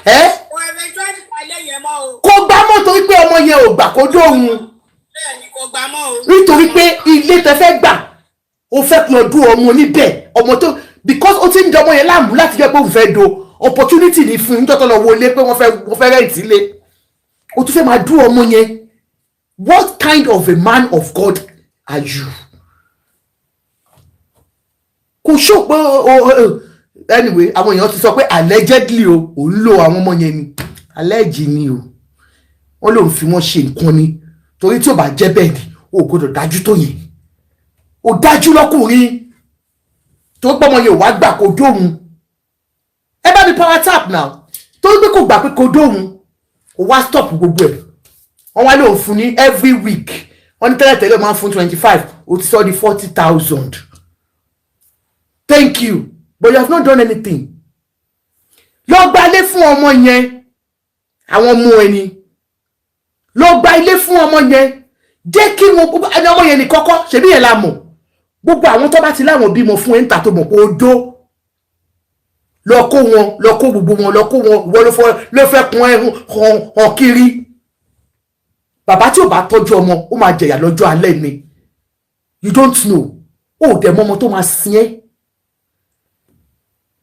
Ẹ́. Kò eventually palẹ̀ yẹn mọ́ o. Kó gbá mọ́ torí pé ọmọ yẹn ò gbà kó dóhun. Bẹ́ẹ̀ ni, kò gbà mọ́ o. Nítorí pé ilé tẹ fẹ́ gbà, ó fẹ́ lọ dún ọmọ níbẹ̀, ọmọ tó, because ó ti ń dọmọ yẹn láàmú láti jẹ́ pé òun fẹ́ do. Opportunity ní fún un níjọ́ tó lọ wọlé pé wọ́n fẹ́ rent ilé. Ó tún fẹ́ máa dún ọmọ yẹn. What kind of a man of God are you? Kò ṣó pé o. Anyway, àwọn èèyàn ti sọ pé allegedly o, ò ń lo àwọn ọmọ yẹn ni. Allege ni o, wọ́n lòun fi wọ́n ṣe nǹkan ni, torí tí ò bá jẹ́ bẹ́ẹ̀ ni, o ò gbọ́dọ̀ dájú tó yẹn. O dájú lọ́kùnrin tó pọ́mọ yẹn ò wá gbà kó dóhun. Ẹ bá mi power tap now. Torí pé kò gbà pé kó dóhun, o wá stop gbogbo ẹ̀. Wọ́n wá lóun fún ní every week. Wọ́n ní tẹ́lẹ̀tẹ́lẹ̀ máa ń fún 25, o ti sọ di 40,000. Thank you, but you have not done anything. Lọ gba ilé fún ọmọ yẹn, àwọn ọmọ ẹni. Lọ gba ilé fún ọmọ yẹn, jẹ́ kí wọn ẹni ọmọ yẹn ní kọ́kọ́ ṣebí yẹn la mọ̀. Gbogbo àwọn tó bá ti láwọn bímọ fún ẹ̀ ń ta, tó mọ̀ pé ó dó, lọ kó wọn, lọ kó gbogbo wọn, lọ kó wọn. Ìwọ ló fọ ló fẹ́ kun ẹrun hàn hàn kiri. Bàbá tí ò bá tọ́jú ọmọ, ó máa jẹ̀yà lọ́jọ́ alẹ́ ni. You don't know. Ó dẹ̀ mọ ọmọ tó máa sin ẹ́.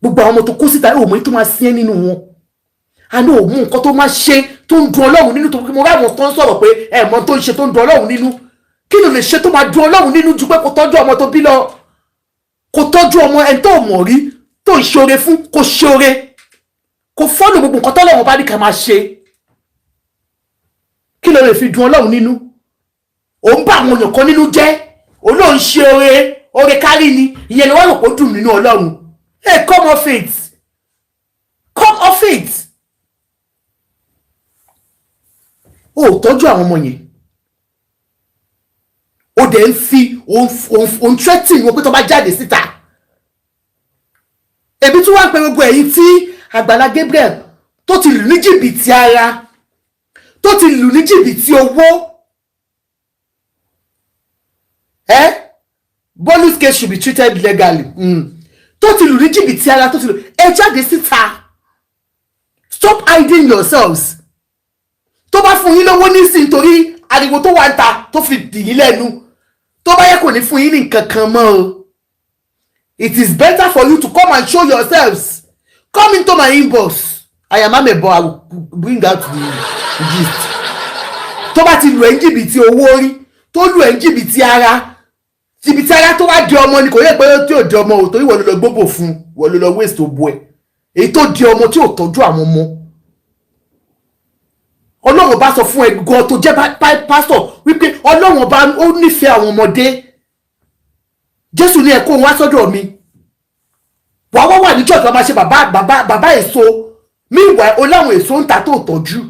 Gbogbo àwọn ọmọ tó kó síta, ó mọ èyí tó máa sin ẹ́ nínú wọn. A ní òun nǹkan tó máa ṣe tó ń dun Ọlọ́run nínú, tó mo ráwọn tó ń sọ̀rọ̀ pé ẹ mọ tó ń ṣe tó ń dun Ọlọ́run nínú. Kí ló lè ṣe tó máa dun Ọlọ́run nínú ju pé kó tọ́jú ọmọ tó bí lọ? Kó tọ́jú ọmọ ẹni tó mọ̀ rí, tó ń ṣoore fún, kó ṣoore, kó follow gbogbo nǹkan tọ́lọ́run bá ní ká máa ṣe. Kí ló lè fi dun Ọlọ́run nínú? Ò ń bá àwọn èèyàn kan nínú jẹ́, òun ló ń ṣe oore. Oore kárí ni ìyẹn ló wá rò pé ó dùn nínú Ọlọ́run. Hey, come off it, come off it. O ò tọ́jú àwọn ọmọ yẹn, o dẹ̀ ń fi òun threatening wọn pé tó bá jáde síta. Èmi tún wá pé gbogbo ẹ̀yin tí Àgbàlá Gabriel tó ti lù ní jìbìtì ara, tó ti lù ní jìbìtì owó ẹ. Bolu's case should be treated legally. Tó ti lù ní jìbìtì ara, tó ti lù, ẹ jáde síta. Stop hiding yourselves. Tó bá fún yín lówó nísìnyí, torí ariwo tó wà ń ta tó fi dì yín lẹ́nu, tó bá yẹ, kò ní fún yín ní nǹkan kan mọ́ o. It is better for you to come and show yourselves. Come into my inbox. I am amebo. I will bring out the gist. Tó bá ti lù ẹ́ ní jìbìtì owó rí, tó lù ẹ́ ní jìbìtì ara, jìbìtì ara tó wá di ọmọ ni, kò yẹ pé tí ò di ọmọ ò, torí wọ́n ló lọ gbóbò fún, wọ́n ló lọ waste òbò ẹ̀. Èyí tó di ọmọ tí ò tọ́jú àwọn ọmọ, Ọlọ́run bá sọ fún ẹ gan tó jẹ́ pásítọ̀ wípé Ọlọ́run ọba ó nífẹ̀ẹ́ àwọn ọmọdé. Jésù ní ẹ kó wá sọ́dọ̀ mi. Wàá wá wà ní church, wàá máa ṣe bàbá bàbá bàbá èso. Meanwhile, o láwọn èso ń ta tó tọ́jú.